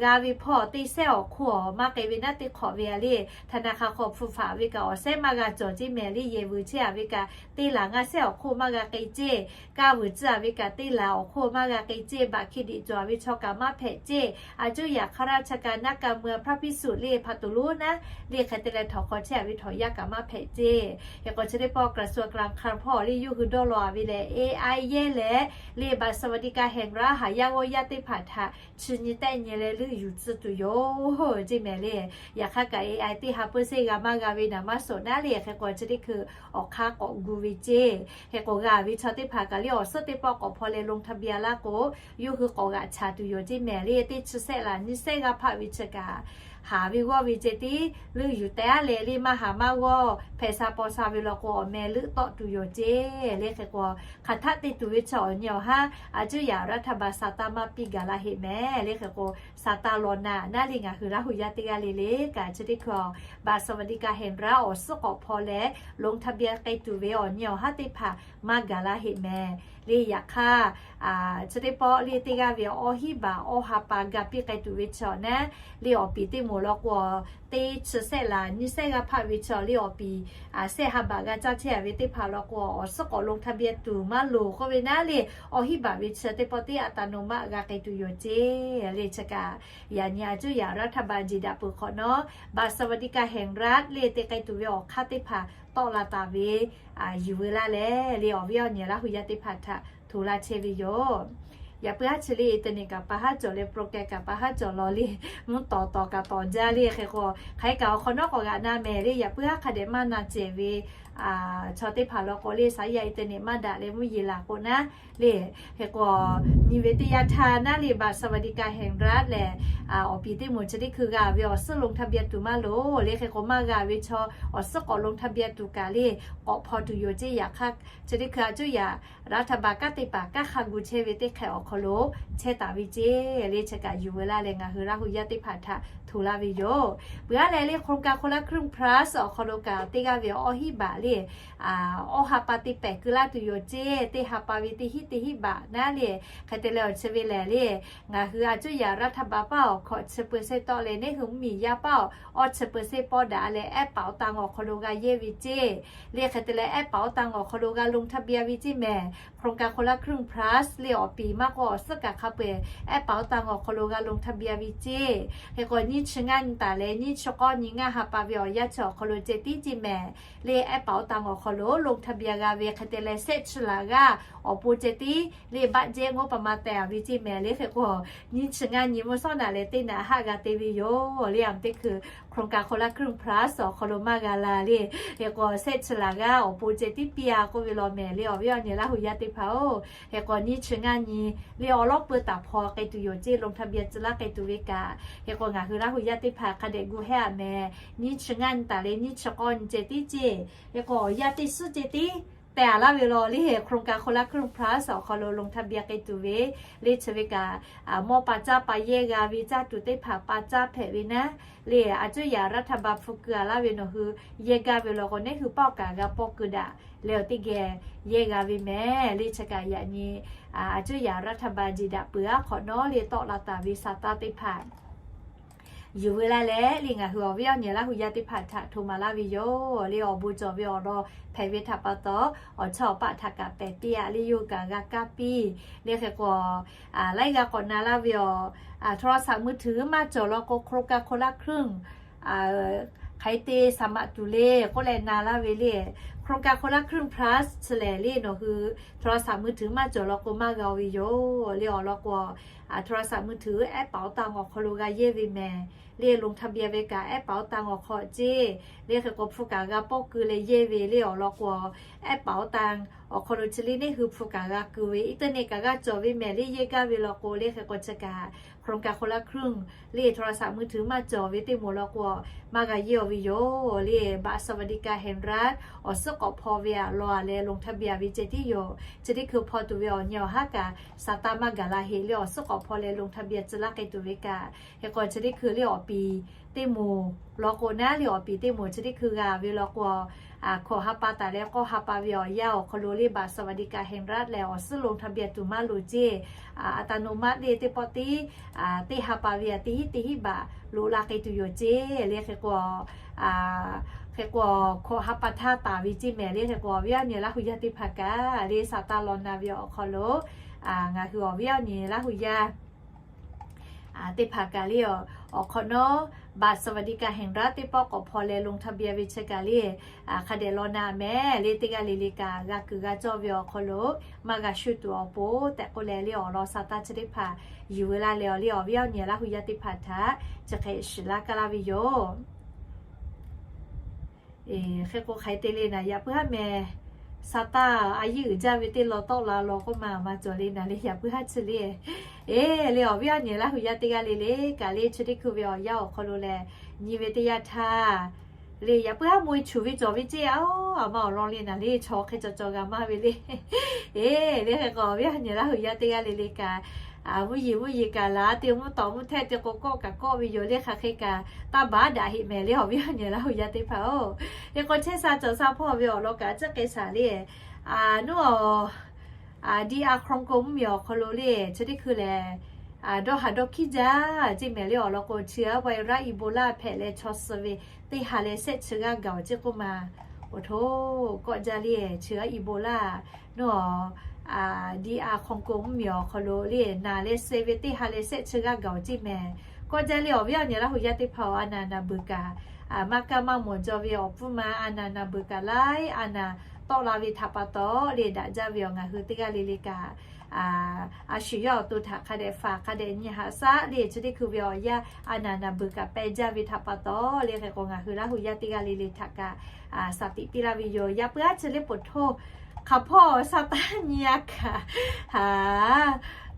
g'a ve hpawˇ teˇ sehˉ awˬ hk'oˆ maˇ k'ai ve naˉ teˇ hk'awꞈ ve a le ธนาคาร hk'aw hpu faꞈ ve kaꞈ awˬ sehˉ maˇ g'a cawˬ ceˇ mehˍ le. Yehˬ vuiˬ chehˇ a ve kaꞈ teˇ laˬ ngaˇ sehˉ awˬ hk'oˆ maˇ g'a k'ai ceˇ. Kaˇ vuiˬ tcuhˇ a ve kaꞈ teˇ laˬ awˬ hk'oˆ maˇ g'a k'ai ceˇ. Baꞈ เครดิต cawˬ a ve chaw kaꞈ maˇ hpehꞈ ceˇ. A cuˇ yaꞈ hk'aˇ raˇ cha ka naˆ ka mui a พระภิกษุ le hpaꞈ toˍ lonˉ naˉ le hk'e te leh htawnˍ hk'aw chehˇ a ve htawnˍ yaˇ kaꞈ maˇ hpehꞈ ceˇ. Hk'e k'o chi teˇ pawˆ กระทรวงการคลัง hpawˇ le yawˇ hui dawˇ law a ve lehˬ, A I yehˇ leh le บัตรสวัสดิการแห่งรัฐ haˍ yaˇ g'awˇ yaˇ teˇ hpaˍ htaꞈ chi nyi tehˆ nyi leh leuˆ yuˬ tcuh tuˬ yoˬ ceˇ mehˍ le. Yaꞈ hk'aˇ kaꞈ A I teˇ ha เปอร์เซ็นต์ g'a maˇ g'a ve naˍ maˇ shawˍ naˉ le. Hk'e k'o chi teˇ hkui awˬ hk'aˇ k'awꞈ gu ve ceˇ. Hk'e k'o g'a ve chaw teˇ hpaˍ kaꞈ le awˬ suhˉ teˇ pawˆ k'awꞈ hpaw leh ลงทะเบียน laˇ k'o, yawˇ hui k'awꞈ g'aꞈ chaˍ tuˬ yoˬ ceˇ mehˍ le. Teˇ chi sehˆ laˬ nyiˇ sehˆ g'aˇ hpaˆ ve chi kaꞈ haˍ ve g'awˇ ve ceh tiˉ leuˆ yuˬ teh a leh le maˇ haˍ maˇ g'awˇ hpehꞈ sha paw sha ve law k'o awˬ meh leuˆ tawˆ tuˬ yoˬ ceˇ le. Hk'e k'o hk'aˬ htaˆ te tuˬ ve chi awˬ nyi awˬ haˉ a cuˇ yaꞈ raˇ htaˇ ba sha taˇ maˇ piˇ gaˬ la heˆ mehˍ le. Hk'e k'o sha taˇ law naˉ naˉ le ngaˬ hui Laˇ huˍ yaˇ teˇ g'aˇ le le kaꞈ chi teˇ hkui บัตรสวัสดิการแห่งรัฐ awˬ suhˉ k'awꞈ hpaw leh ลงทะเบียน k'ai tuˬ ve awˬ nyi awˬ haˉ teˇ hpaˍ maˇ gaˬ la heˆ mehˍ le. Yaꞈ hk'aˇ chi teˇ pawˆ le teˇ g'aˇ ve awˬ hiˉ baˬ awˬ ha pa ga piˇ k'ai tuˬ ve chi awˬ naˉ le awˬ piˍ teˇ moˍ law k'o teˇ chi sehˆ laˬ nyiˇ sehˆ g'aˇ hpaˆ ve chi awˬ le awˬ piˍ sehˆ ha baˬ g'a caˇ chehˇ a ve teˇ hpaˍ law k'o awˬ suhˉ k'awꞈ ลงทะเบียน tuˬ maˇ loˍ k'oˆ ve naˉ le awˬ hiˉ baˬ ve chi teˇ pawˆ teˇ a taˍ noˍ maˆ g'a k'ai tuˬ yoˬ ceˇ le. Chi kaꞈ yaꞈ nyi a cuˇ yaꞈ raˇ htaˇ ba jeˬ daꞈ peuˬ hk'awꞈ nawˉ บัตรสวัสดิการแห่งรัฐ le te k'ai tuˬ ve awˬ hk'aˇ teˇ hpaˍ tawˆ la taˍ ve yuˬ veu laˇ leh le awˬ viˉ awˬ nyi Laˇ huˍ yaˇ teˇ hpaˍ htaꞈ hto laˇ chehˇ ve yoˬ. Yaꞈ puiˉ haˉ chi le internet kaꞈ pa haˉ cawˬ leh program kaꞈ pa haˉ cawˬ law le, mvuhˇ tawˍ tawˍ kaꞈ tawˍ jaˇ le. Hk'e k'o, hk'aˬ hk'e kaꞈ awˬ hk'awꞈ nawˉ k'awꞈ g'aꞈ na mehˍ le, yaꞈ puiˉ haˉ hk'a dehꞈ maˇ na cehˬ ve chaw teˇ hpaˍ law k'o le, saˍ yaˇ internet maˇ daꞈ leh mvuhˇ yeˬ laˬ k'o naˉ le. Hk'e k'o, nyi ve teˇ yanˇ htaˇ naˉ le บัตรสวัสดิการแห่งรัฐ lehˬ, awˬ piˍ teˇ moˍ chi teˇ hkui g'a ve awˬ suhˉ ลงทะเบียน tuˬ maˇ loˍ le. Hk'e k'o, maˇ g'a ve chaw awˬ suhˉ k'awꞈ ลงทะเบียน tuˬ kaꞈ le k'awꞈ hpaw tuˬ yoˬ ceˇ. Yaꞈ hk'aˇ chi teˇ hkui a cuˇ yaꞈ รัฐบาล kanˉ te paˍ kanˉ hk'a gu chehˇ ve teˇ hk'ehꞈ awˬ hk'aw lo chehˇ taˍ ve ceˇ le. Chi kaꞈ yuˬ veu laˇ leh ngaˬ hui Laˇ hu yaˇ teˇ hpaˍ htaꞈ hto laˇ ve yoˬ. Peuˬ aˉ leh le โครงการคนละครึ่ง plus awˬ hk'aw lo kaꞈ teˇ g'aˇ ve awˇ hiˉ baꞈ le, awˇ ha pa te pehˍ keu laˇ tuˬ yoˬ ceˇ. Teˇ ha pa ve teˇ hiˉ teˇ hiˉ baꞈ naˉ le. Hk'e te leh awˬ chi ve lehˬ le, ngaˬ hui a cuˇ yaꞈ รัฐบาล paˇ awˬ hk'aw chi เปอร์เซ็นต์ tawˆ leh neˇ hui mvuhˇmiˬ yaˇ paˇ awˬ awˇ chi เปอร์เซ็นต์ pawˇ daꞈ leh แอปเป๋าตัง awˬ hk'aw lo g'a yehˇ ve ceˇ le. Hk'e te leh แอปเป๋าตัง awˬ hk'aw lo g'a ลงทะเบียน ve ceˇ mehˍ. โครงการคนละครึ่ง plus le awˬ piˍ maˇ k'oˆ awˬ suhˉ kaꞈ hk'a peu-eˬ แอปเป๋าตัง awˬ hk'aw lo g'a ลงทะเบียน ve ceˇ. Hk'e k'o nyiˇ chi ngaˇ nyi taˍ leh nyiˇ chi k'awˇ nyi ngaˇ ha pa ve awˬ yanˇ chi awˬ hk'aw lo ceh tiˉ ceˇ mehˍ le. แอปเป๋าตัง awˬ hk'aw lo ลงทะเบียน g'a ve hk'e te leh shehˆ chi laˬ g'aˇ awˬ pon ceh tiˉ le บัตรเดบิต งบประมาณ tehˬ ve ceˇ mehˍ le. Hk'e k'o nyiˇ chi ngaˇ nyi mvuhˇ shawˉ naꞈ leh teˇ naꞈ haˆ g'a te ve yoˬ le. Aˬ teˇ hkui โครงการคนละครึ่ง plus awˬ hk'aw lo maˇ g'a la le. Hk'e k'o shehˆ chi laˬ g'aˇ awˬ pon ceh tiˉ piˇ-a k'oˆ ve law mehˍ le awˬ viˉ awˬ nyi Laˇ hu yaˇ teˇ hpaˍ-oˬ. Hk'e k'o nyiˇ chi ngaˇ nyi le awˬ lawˉ peu taˍ hpaw k'ai tuˬ yoˬ ceˇ, ลงทะเบียน tcuh laˇ k'ai tuˬ ve kaꞈ. Hk'e k'o ngaˬ hui Laˇ hu yaˇ teˇ hpaˍ hk'a dehꞈ gu hehˉ-a mehˍ. Nyiˇ chi ngaˇ nyi taˍ leh nyiˇ chi k'awˇ nyi ceh tiˉ ceˇ. Hk'e k'o awˬ yanˇ teˇ suhˉ ceh tiˉ tehˬ-a laˇ ve law le. โครงการคนละครึ่ง plus awˬ hk'aw lo ลงทะเบียน k'ai tuˬ ve le chi ve kaꞈ, mawˇ pa caˇ pa yehˇ g'a ve caˇ tuˬ teˇ hpaˍ pa caˇ hpehꞈ ve naˉ le. A cuˇ yaꞈ รัฐบาล hpu keu-a laˇ ve nawˬ hui yehˇ gaˇ ve law k'o neˇ hui paˆ kaꞈ g'a pawˇ keu daꞈ leh awˬ teˇ geh yehˇ g'a ve mehˍ le. Chi kaꞈ yaꞈ nyi a cuˇ yaꞈ รัฐบาล jiˬ daꞈ peuˬ aˉ hk'awꞈ nawˉ le tawˆ la taˍ ve sa taˇ teˇ hpaˍ yuˬ veu laˇ leh le ngaˬ hui awˬ viˉ awˬ nyi Laˇ hu yaˇ teˇ hpaˍ htaꞈ hto maˍ laˇ ve yoˬ le. Awˬ bon cawˬ ve awˬ lawn hpehꞈ ve htaꞈ pa taw, awˬ chawˇ awˬ paˆ htaꞈ kaꞈ pehˬ piˇ-a le, yawˇ hui kaꞈ g'a kaˇ piˇ le. Hk'e k'o laiˉ g'aˇ k'awꞈ na laˇ ve awˬ โทรศัพท์มือถือ maˇ cawˬ law k'o โครงการคนละครึ่ง hk'aˬ hk'e te สมัคร tuˬ le k'oˆ leh na laˇ ve le. โครงการคนละครึ่ง plus chi lehˬ le nawˬ hui โทรศัพท์มือถือ maˇ cawˬ law k'o maˇ g'a-o ve yoˬ le. Awˬ lawn k'o โทรศัพท์มือถือ แอปเป๋าตัง awˬ hk'aw lo g'a yehˇ ve mehˍ le. ลงทะเบียน ve kaꞈ แอปเป๋าตัง awˬ hk'aw ceˇ le. Hk'e k'o hpu kaꞈ g'a pawˇ keu leh yehˇ ve le. Awˬ lawn k'o แอปเป๋าตัง awˬ hk'aw lo chi le neˇ hui hpu kaꞈ g'a keu ve, internet kaꞈ g'a cawˬ ve mehˍ le. Yehˇ gaˇ ve law k'o le hk'e k'o chi kaꞈ โครงการคนละครึ่ง le โทรศัพท์มือถือ maˇ cawˬ ve teˇ moˍ law k'o maˇ g'a yehˇ-o ve yoˬ le. บัตรสวัสดิการแห่งรัฐ awˬ suhˉ k'awꞈ hpaw ve-a law-a leh ลงทะเบียน ve ceh tiˉ yoˬ. Chi teˇ hkui hpaw tuˬ ve awˬ nyi awˬ haˉ kaꞈ sa taˇ maˇ gaˬ la heꞈ le. Awˬ suhˉ k'awꞈ hpaw leh ลงทะเบียน tcuh laˇ k'ai tuˬ ve kaꞈ. Hk'e k'o chi teˇ hkui le awˬ piˍ teˇ moˍ law k'o naˉ le awˬ piˍ teˇ moˍ chi teˇ hkui g'a ve law k'o, hkawꞈ ha pa taˍ leh k'awˇ ha pa ve awˬ yanˇ awˬ hk'aw lo le บัตรสวัสดิการแห่งรัฐ lehˬ awˬ suhˉ ลงทะเบียน tuˬ maˇ loˍ ceˇ. อัตโนมัติ le teˇ pawˆ tiˉ teˇ ha pa ve a teˇ hiˉ teˇ hiˉ baꞈ loꞈ la k'ai tuˬ yoˬ ceˇ le. Hk'e k'o, hk'e k'o hkawꞈ ha pa htaˇ taˍ ve ceˇ mehˍ le. Hk'e k'o awˬ viˉ awˬ nyi Laˇ hu yaˇ teˇ hpaˍ kaꞈ le sa taˇ law na ve awˬ hk'aw lo ngaˬ hui awˬ viˉ awˬ nyi Laˇ hu yaˇ teˇ hpaˍ kaꞈ le, awˬ hk'awꞈ nawˉ บัตรสวัสดิการแห่งรัฐ teˇ pawˆ k'awꞈ hpaw leh ลงทะเบียน ve chi kaꞈ le hk'a dehꞈ law na mehˍ le. Teˇ g'aˇ le le kaꞈ g'a kuiˬ g'a cawˇ ve awˬ hk'aw lo maˇ g'a shu tuˬ awˬ pon tehꞈ k'oˆ leh le awˬ lawn sa taˇ chi teˇ hpaˍ yuˬ veu laˇ leh awˬ le awˬ viˉ awˬ nyi Laˇ hu yaˇ teˇ hpaˍ htaꞈ chi hk'e shiˍ laˇ kaˇ laˇ ve yoˬ. Hk'e k'o hk'aˬ hk'e te le naˍ, yaꞈ puiˉ haˉ meh sa taˇ a yiˇ uiˍ jaˇ ve teˇ law tawˆ la law k'oˆ ma maˇ cawˬ le naˍ le. Yaꞈ puiˉ haˉ chi le, e le awˬ viˉ awˬ nyi Laˇ hu yaˇ teˇ g'aˇ le le kaꞈ le chi teˇ hkui ve awˬ yanˇ awˬ hk'aw lo lehˬ nyi ve teˇ yanˇ htaˇ le yaꞈ puiˉ haˉ mo e chuˬ ve cawˬ ve ceˇ a, a ma awˬ lawn le naˍ le chaw hk'e cawˬ cawˬ g'a maˇ ve le. E le hk'e k'o awˬ viˉ awˬ nyi Laˇ hu yaˇ teˇ g'aˇ le le kaꞈ, mvuhˇ yeˬ mvuhˇ yeˬ kaꞈ laˬ te, mvuhˇ tawˍ mvuhˇ htehˆ te k'o kawˆ kaꞈ kawˆ ve yoˬ le. Hk'aˬ hk'e kaꞈ taˇ baˬ daꞈ heꞈ mehˍ le awˬ viˉ awˬ nyi Laˇ hu yaˇ teˇ hpaˍ-oˬ. Hk'e k'o chehˇ sha cawˬ sha hpawˇ ve awˬ lawn kaꞈ ciˉ k'ai shaˍ le. Nuˉ a, D R Congo mvuhˇmiˬ awˬ hk'aw lo le chi teˇ hkui lehˬ dawˇ haˍ dawˇ hkiˉ jaˇ ceˇ mehˍ le. Awˬ lawn k'o chi a virus Ebola hpehꞈ leh chaw suh ve teˇ ha leh shehˆ chi g'aˇ gaˬ-oˬ ceˇ k'oˆ ma. Oˬ htoꞈ kawˆ jaˇ le, chi a Ebola nuˉ a, D R Congo mvuhˇmiˬ awˬ hk'aw lo le naˬ leh suh ve teˇ ha leh shehˆ chi g'aˇ gaˬ-oˬ ceˇ mehˍ. Kawˆ jaˇ le awˬ viˉ awˬ nyi Laˇ hu yaˇ teˇ hpaˍ-oˬ, a naˬ naˬ beuˬ kaꞈ maˇ kaˇ maˇ mawˬ jaw ve awˬ pfuhˇ ma a naˬ naˬ beuˬ kaꞈ laiˉ a naˬ tawˆ la ve htaꞈ pa taw le daꞈ jaˇ ve awˬ ngaˬ hui teˇ g'aˇ le le kaꞈ a shu yawˇ awˬ to htaꞈ hk'a dehꞈ faˍ hk'a dehꞈ nyi haꞈ shaˉ le. Chi teˇ hkui ve awˬ yanˇ a naˍ naˍ beuˬ kaꞈ peh jaˇ ve htaꞈ pa taw le, hk'e k'o ngaˬ hui Laˇ hu yaˇ teˇ g'aˇ le le htaꞈ kaꞈ shaˍ tiꞈ piˇ laˇ ve yoˬ. Yaꞈ puiˉ aˉ chi le poˬ htoˇ hk'aˬ hpawˇ sa taˇ nyi a kaꞈ, ha,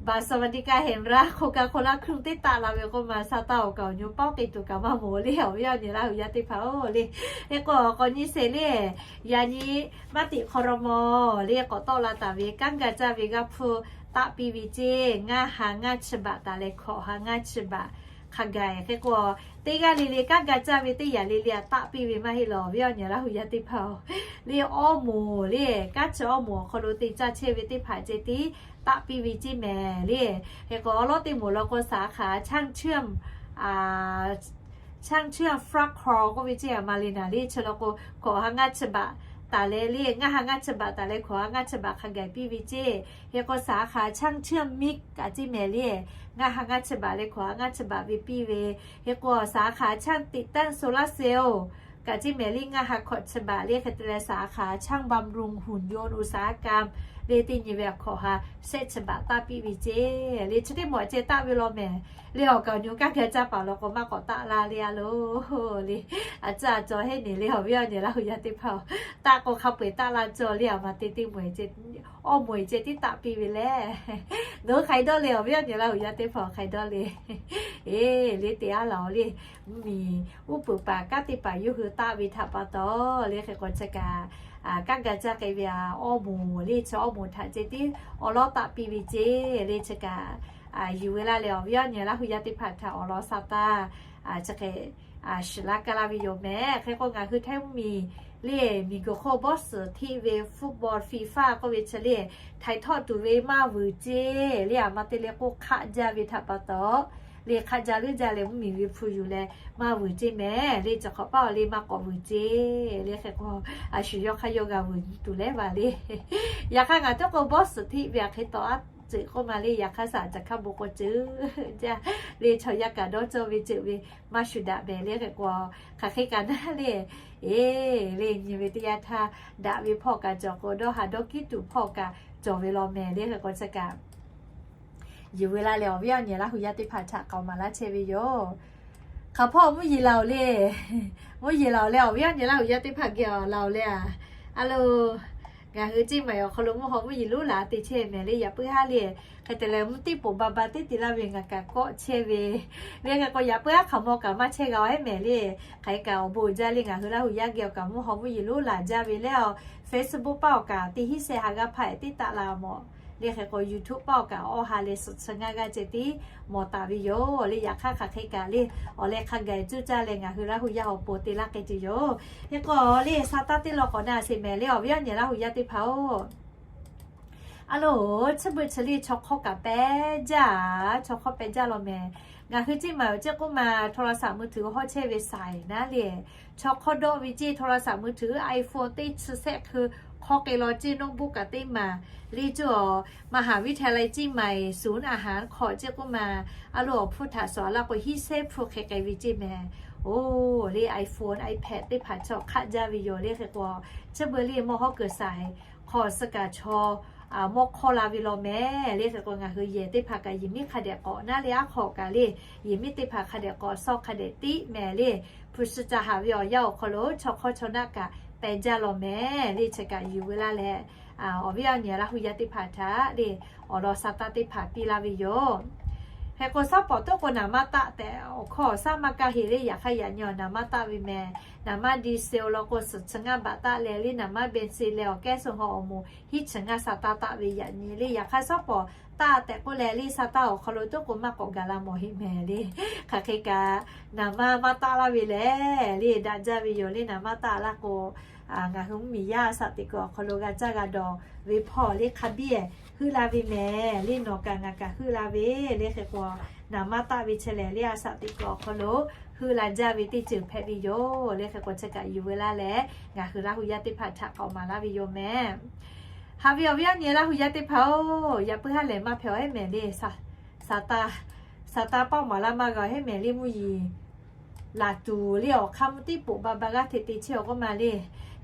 บัตรสวัสดิการแห่งรัฐ โครงการคนละครึ่ง teˇ taˆ la ve k'oˆ ma, sa taˇ awˬ kaˍ awˬ nyi pawˆ k'ai tuˬ kaꞈ maˇ mawˬ le, awˬ viˉ awˬ nyi Laˇ hu yaˇ teˇ hpaˍ-oˬ le. Hk'e k'o k'awꞈ nyi sheˍ le, yaꞈ nyi maˇ tiꞈ hk'aw raw maw le k'awꞈ tawˆ la taˍ ve kanˉ ga caˇ ve g'aˇ hpu taˆ piˇ ve ceˇ, ngaˇ ha ngaˇ chi baꞈ taˍ leh hkawꞈ ha ngaˇ chi baꞈ hk'a gaˬ. Hk'e k'o teˇ g'aˇ le le kanˉ ga caˇ ve teˇ yaꞈ le le a taˆ piˇ ve maˇ heˆ law, awˬ viˉ awˬ nyi Laˇ hu yaˇ teˇ hpaˍ-oˬ le, awˇ moˍ le, kanˉ chi awˇ moˍ awˬ hk'aw lo te caˇ chehˇ ve teˇ hpaˍ ceh tiˉ taˆ piˇ ve ceˇ mehˍ le. Hk'e k'o awˬ lawˉ teˇ moˍ law k'o สาขาช่างเชื่อม ช่างเชื่อม Flat Core k'oˆ ve ceˇ a ma le naˍ le, chi law k'o hkawꞈ ha ngaˇ chi baꞈ taˍ leh le, ngaˇ ha ngaˇ chi baꞈ taˍ leh hkawꞈ ha ngaˇ chi baꞈ hk'a gaˬ piˇ ve ceˇ. Hk'e k'o สาขาช่างเชื่อม MIG kaꞈ ceˇ mehˍ le, ngaˇ ha ngaˇ chi baꞈ leh hkawꞈ ha ngaˇ chi baꞈ ve piˇ ve. Hk'e k'o สาขาช่างติดตั้งโซลาร์เซลล์ kaꞈ ceˇ mehˍ le, ngaˇ ha hkawꞈ chi baꞈ le, hk'e te leh สาขาช่างบำรุงหุ่นยนต์อุตสาหกรรม le teˇ nyi ve a hkawꞈ ha shehˆ chi baꞈ taˆ piˇ ve ceˇ le. Chi teˇ moˍ a ceh taˆ ve law mehˍ le, awˬ kaˍ awˬ nyi kanˉ ga caˇ paˍ law k'o maˇ k'awꞈ taˆ la le a lo le. A ciˉ a cawˬ heˆ neˬ le, awˬ viˉ awˬ nyi Laˇ hu yaˇ teˇ hpaˍ-oˬ, taˆ k'o hk'a peu-eˬ taˆ la cawˬ le, a ma te teˇ moˍ awˬ moˍ eˬ ceh tiˉ taˆ piˇ ve le. Nawˬ hui hk'ai dawˇ le, awˬ viˉ awˬ nyi Laˇ hu yaˇ teˇ hpaˍ hk'ai dawˇ le. Eˬ le, te aˉ laˬ-oˬ le, mvuhˇmiˬ uˉ peunˍ paˍ kanˉ teˇ paˍ yawˇ hui taˆ ve htaꞈ pa taw le, hk'e k'o chi kaꞈ kanˉ ga caˇ k'ai ve a awˇ moˍ le, chi awˇ moˍ htaꞈ ceh tiˉ awˬ lawn taˆ piˇ ve ceˇ le. Chi kaꞈ yuˬ ve laˇ leh, awˬ viˉ awˬ nyi Laˇ hu yaˇ teˇ hpaˍ htaꞈ awˬ lawn sa taˇ chi hk'e shiˍ laˇ kaˇ laˇ ve yoˬ mehˍ. Hk'e k'o ngaˬ hui Htaiˇ mvuhˇmiˬ le, miˬguiˬ hk'oˆ bawˇ suhˍ hteˆ ve football FIFA k'oˆ ve chi le, htaiˍ htawˆ tuˬ ve maˇ vuiˬ ceˇ le, a ma te leh k'oˆ hk'aˆ jaˇ ve htaꞈ pa taw le, hk'aˆ jaˇ leuˉ jaˇ leh mvuhˇmiˬ ve hpu yuˬ leh maˇ vuiˬ ceˇ mehˍ le. Chi hk'awꞈ paˇ awˬ le maˇ k'awꞈ vuiˬ ceˇ le. Hk'e k'o a shu yawˇ hk'aˇ yawˇ g'a vuiˬ tuˬ leh va le. Yaꞈ hk'aˇ ngaˬ teˇ k'o bawˇ suhˍ hteˆ ve a hk'e tawꞈ aˉ ceuˬ k'oˆ ma le, yaꞈ hk'aˇ saˍ caˬ hk'aˇ bon k'o ceuˬ jaˇ le, chaw yaˇ kaꞈ dawˇ cawˇ ve ceuˬ ve maˇ shuˍ daꞈ mehˍ le. Hk'e k'o hk'aˬ hk'e kaꞈ naˉ le, eˬ le, nyi ve teˇ yanˇ htaˇ daꞈ ve hpawˇ kaꞈ cawˬ k'o, dawˇ ha dawˇ kiˉ tuˬ hpawˇ kaꞈ cawˬ ve law mehˍ le. Hk'e k'o chi kaꞈ yuˬ ve laˇ leh, awˬ viˉ awˬ nyi Laˇ hu yaˇ teˇ hpaˍ htaꞈ k'aoˍ maˍ laˇ chehˇ ve yoˬ. Hk'aˬ hpawˇ mvuhˇ yeˬ laˬ-oˬ le, mvuhˇ yeˬ laˬ-oˬ leh, awˬ viˉ awˬ nyi Laˇ hu yaˇ teˇ hpaˍ geh awˬ laˬ-oˬ le a. A lo, ngaˬ hui Ceˇ maiˍ awˬ hk'aw lo mvuhˇ haw mvuhˇ yeˬ lonˉ laˬ te chehˇ mehˍ le. Yaꞈ puiˉ haˉ le, hk'e te leh mvuhˇ tiˉ poˍ ba ba teˇ te laˇ ve ngaˬ kaꞈ kawˆ chehˇ ve le. Hk'e k'o yaꞈ puiˉ haˉ hk'aˬ maw kaꞈ maˇ chehˇ g'a-oˬ ehˉ mehˍ le. Hk'aˬ hk'e kaꞈ awˬ bon jaˇ le, ngaˬ hui Laˇ hu yaˇ geh awˬ kaꞈ mvuhˇ haw mvuhˇ yeˬ lonˉ laˬ jaˇ ve le. Facebook paˆ awˬ kaꞈ teˇ hinˉ shehˆ ha g'aˇ hpaˇ ehˉ teˇ taˆ la mawˬ le. Hk'e k'o YouTube paˆ awˬ kaꞈ awˬ ha leh suhˍ chi ngaˇ g'aˇ ceh tiˉ mawˬ taˍ ve yoˬ le. Yaꞈ hk'aˇ hk'aˬ hk'e kaꞈ le, awˬ leh hk'a gaˬ cuˇ caˇ leh ngaˬ hui Laˇ hu yaˇ awˬ pon te laˇ k'ai tuˬ yoˬ. Hk'e k'o le, sa taˇ teˇ law k'awꞈ na sheˍ mehˍ le, awˬ viˉ awˬ nyi Laˇ hu yaˇ teˇ hpaˍ-oˬ. A lo, chi beuꞈ chi le chaw hk'awˇ kaꞈ pehˇ jaˇ, chaw hk'awˇ pehˇ jaˇ law mehˍ. Ngaˬ hui Ceˇ maiˍ awˬ ceuˬ k'oˆ ma, โทรศัพท์มือถือ hawˉ chehˇ ve saiˍ naˉ le, chaw hk'awˇ dawˆ ve ceˇ โทรศัพท์มือถือ iPhone teˇ chi shehˆ hkui hk'awˇ k'ai law ceˇ, notebook kaꞈ teˇ maˬ le cuˇ awˬ, มหาวิทยาลัยเชียงใหม่ ศูนย์อาหาร hk'awꞈ ceˇ k'oˆ ma, a lo awˬ hpfuhˇ htaꞈ sawˍ laˇ k'o hinˉ shehˆ hpu hk'e k'ai ve ceˇ mehˍ. Oˬ le, iPhone, iPad teˇ hpaˍ chaw hk'aˆ jaˇ ve yoˬ le. Hk'e k'o chi beuꞈ le mawˇ hawˉ kuiˬ saiˍ hk'awꞈ suh kaꞈ chaw mawˇ hk'awˇ la ve law mehˍ le. Hk'e k'o ngaˬ hui yehˬ teˇ hpaˍ kaꞈ yehˬ miˉ hk'a dehꞈ k'awꞈ naˉ le, aˉ hk'awꞈ kaꞈ le yehˬ miˉ teˇ hpaˍ hk'a dehꞈ k'awꞈ shawˇ hk'a dehꞈ tiˉ mehˍ le. Hpu shi ca haꞈ ve awˬ yanˇ awˬ hk'aw lo chaw hk'awˇ chaw naˆ kaꞈ pehˇ jaˇ law mehˍ le. Chi kaꞈ yuˬ ve laˇ leh, awˬ viˉ awˬ nyi Laˇ hu yaˇ teˇ hpaˍ htaꞈ le awˬ lawn sa taˇ teˇ hpaˍ piˇ laˇ ve yoˬ. Hk'e k'o shaˉ pawˍ toˉ k'o naˍ maˇ taˆ tehꞈ awˬ hkawˇ awˬ shaˉ maˇ kaˇ heˆ le. Yaꞈ hk'aˇ yaꞈ nyi awˬ naˍ maˇ taˆ ve mehˍ. Naˍ maˇ diesel law k'o suhˍ chi ngaˇ baꞈ taˆ leh le, naˍ maˇ เบนซิน leh awˬ แก๊สโซฮอล์ awˬ moˍ hinˉ chi ngaˇ sa taˇ taˆ ve yaꞈ nyi le. Yaꞈ hk'aˇ shaˉ pawˍ taˆ tehꞈ k'oˆ leh le, sa taˇ awˬ hk'aw lo toˉ k'o maˇ k'awꞈ gaˬ la mawˬ heˆ mehˍ le. Hk'aˬ hk'e kaꞈ naˍ maˇ maˇ taˆ laˇ ve lehˬ le, daꞈ jaˇ ve yoˬ le. Naˍ maˇ taˆ laˇ k'o ngaˬ hui mvuhˇmiˬ yaˇ a shaꞈ teꞈ kuiˬ awˬ hk'aw lo g'a caˇ g'a dawˬ ve hpawˇ le hk'a biˇ heuˆ la ve mehˍ le. Nawˬ kaꞈ ngaˬ kaꞈ heuˆ la ve le. Hk'e k'o naˍ maˇ taˆ ve chi lehˬ le, a shaꞈ teꞈ kuiˬ awˬ hk'aw lo heuˆ la jaˇ ve teˇ ceuˬ hpehꞈ ve yoˬ le. Hk'e k'o chi kaꞈ yuˬ ve laˇ leh ngaˬ hui Laˇ hu yaˇ teˇ hpaˍ htaꞈ k'awꞈ maˍ laˇ ve yoˬ mehˍ. Haꞈ ve awˬ viˉ awˬ nyi Laˇ hu yaˇ teˇ hpaˍ-oˬ, yaꞈ puiˉ haˉ lehˬ maˇ hpehꞈ awˬ ehˉ mehˍ le. Sa taˇ, sa taˇ paˆ maˍ laˇ maˇ g'a awˬ ehˉ mehˍ le. Mvuhˇ yeˬ laˬ tuˬ le awˬ hk'aˇ mvuhˇ tiˉ poˍ ba ba g'aˇ hteꞈ te chehˇ awˬ k'oˆ ma le.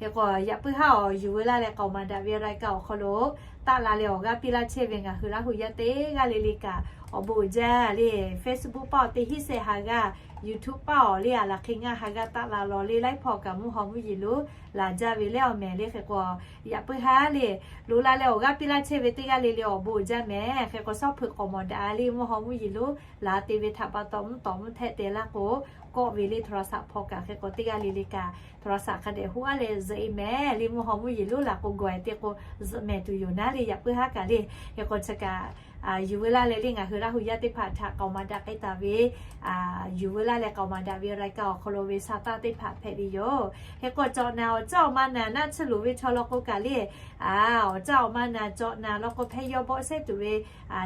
Hk'e k'o yaꞈ puiˉ haˉ awˬ yuˬ veu laˇ leh k'aoˍ maˍ daꞈ ve raiˍ kaꞈ awˬ hk'aw lo taˆ la leh awˬ g'aˇ piˇ laˇ chehˇ ve ngaˬ hui Laˇ hu yaˇ teˇ g'aˇ le le kaꞈ awˬ bon uiˍ jaˇ le. Facebook paˆ awˬ te hiˉ sehˍ ha g'aˇ, YouTube paˆ awˬ le a laˬ hk'e ngaˇ ha g'aˇ taˆ la law le laiˉ hpawˇ kaꞈ mvuhˇ haw mvuhˇ yeˬ lonˉ laˬ jaˇ ve le awˬ mehˍ le. Hk'e k'o yaꞈ puiˉ haˉ le loꞈ la leh awˬ g'aˇ piˇ laˇ chehˇ ve teˇ g'aˇ le le awˬ bon uiˍ jaˇ mehˍ. Hk'e k'o shaˉ hpeuꞈ k'aoˍ maˍ daꞈ le mvuhˇ haw mvuhˇ yeˬ lonˉ laˬ te ve htaꞈ pa taw mvuhˇ tawˍ mvuhˇ htehˆ te laˇ k'o kawˆ ve le โทรศัพท์ hpawˇ kaꞈ hk'e k'o teˇ g'aˇ le le kaꞈ โทรศัพท์ hk'a dehꞈ huˉ aˉ leh zuhꞈ e mehˍ le mvuhˇ haw mvuhˇ yeˬ lonˉ laˬ k'o gawˬ e te k'o zuhꞈ mehˍ tuˬ yoˬ naˉ le yaꞈ puiˉ haˉ kaꞈ le. Hk'e k'o chi kaꞈ yuˬ veu laˇ leh le ngaˬ hui Laˇ hu yaˇ teˇ hpaˍ htaꞈ k'aoˍ maˍ daꞈ k'ai taˍ ve yuˬ veu laˇ leh k'aoˍ maˍ daꞈ ve raiˍ kaꞈ awˬ hk'aw lo ve sha taˇ teˇ hpaˍ hpehꞈ ve yoˬ. Hk'e k'o cawˬ naˍ awˬ caˇ awˬ ma naˍ naˆ tsuhˇ loˍ ve chaw law k'o kaꞈ le, awˬ caˇ awˬ ma naˍ cawˬ naˍ law k'o hpehˇ yawˇ bawˆ sehˉ tuˬ ve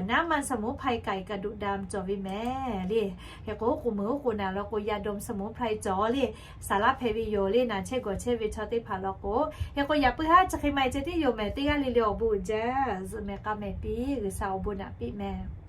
น้ำมันสมุนไพร ไก่กระดูกดำ cawˬ ve mehˍ le. Hk'e k'o oˉ k'oˍ meuˍ oˉ k'oˍ naˍ law k'o ยาดมสมุนไพร cawˬ le, saˍ laˇ hpehꞈ ve yoˬ le. Naˍ chehˇ gawˬ chehˇ ve chaw teˇ hpaˍ law k'o, hk'e k'o yaꞈ puiˉ haˉ chi hk'e ma e ceh tiˉ yoˬ mehˍ. Teˇ g'aˇ le le awˬ bon uiˍ jaˇ, zuhꞈ mehˍ k'a mehˍ piˇ, G'uiˬsha awˬ bon naꞈ piˇ mehˍ.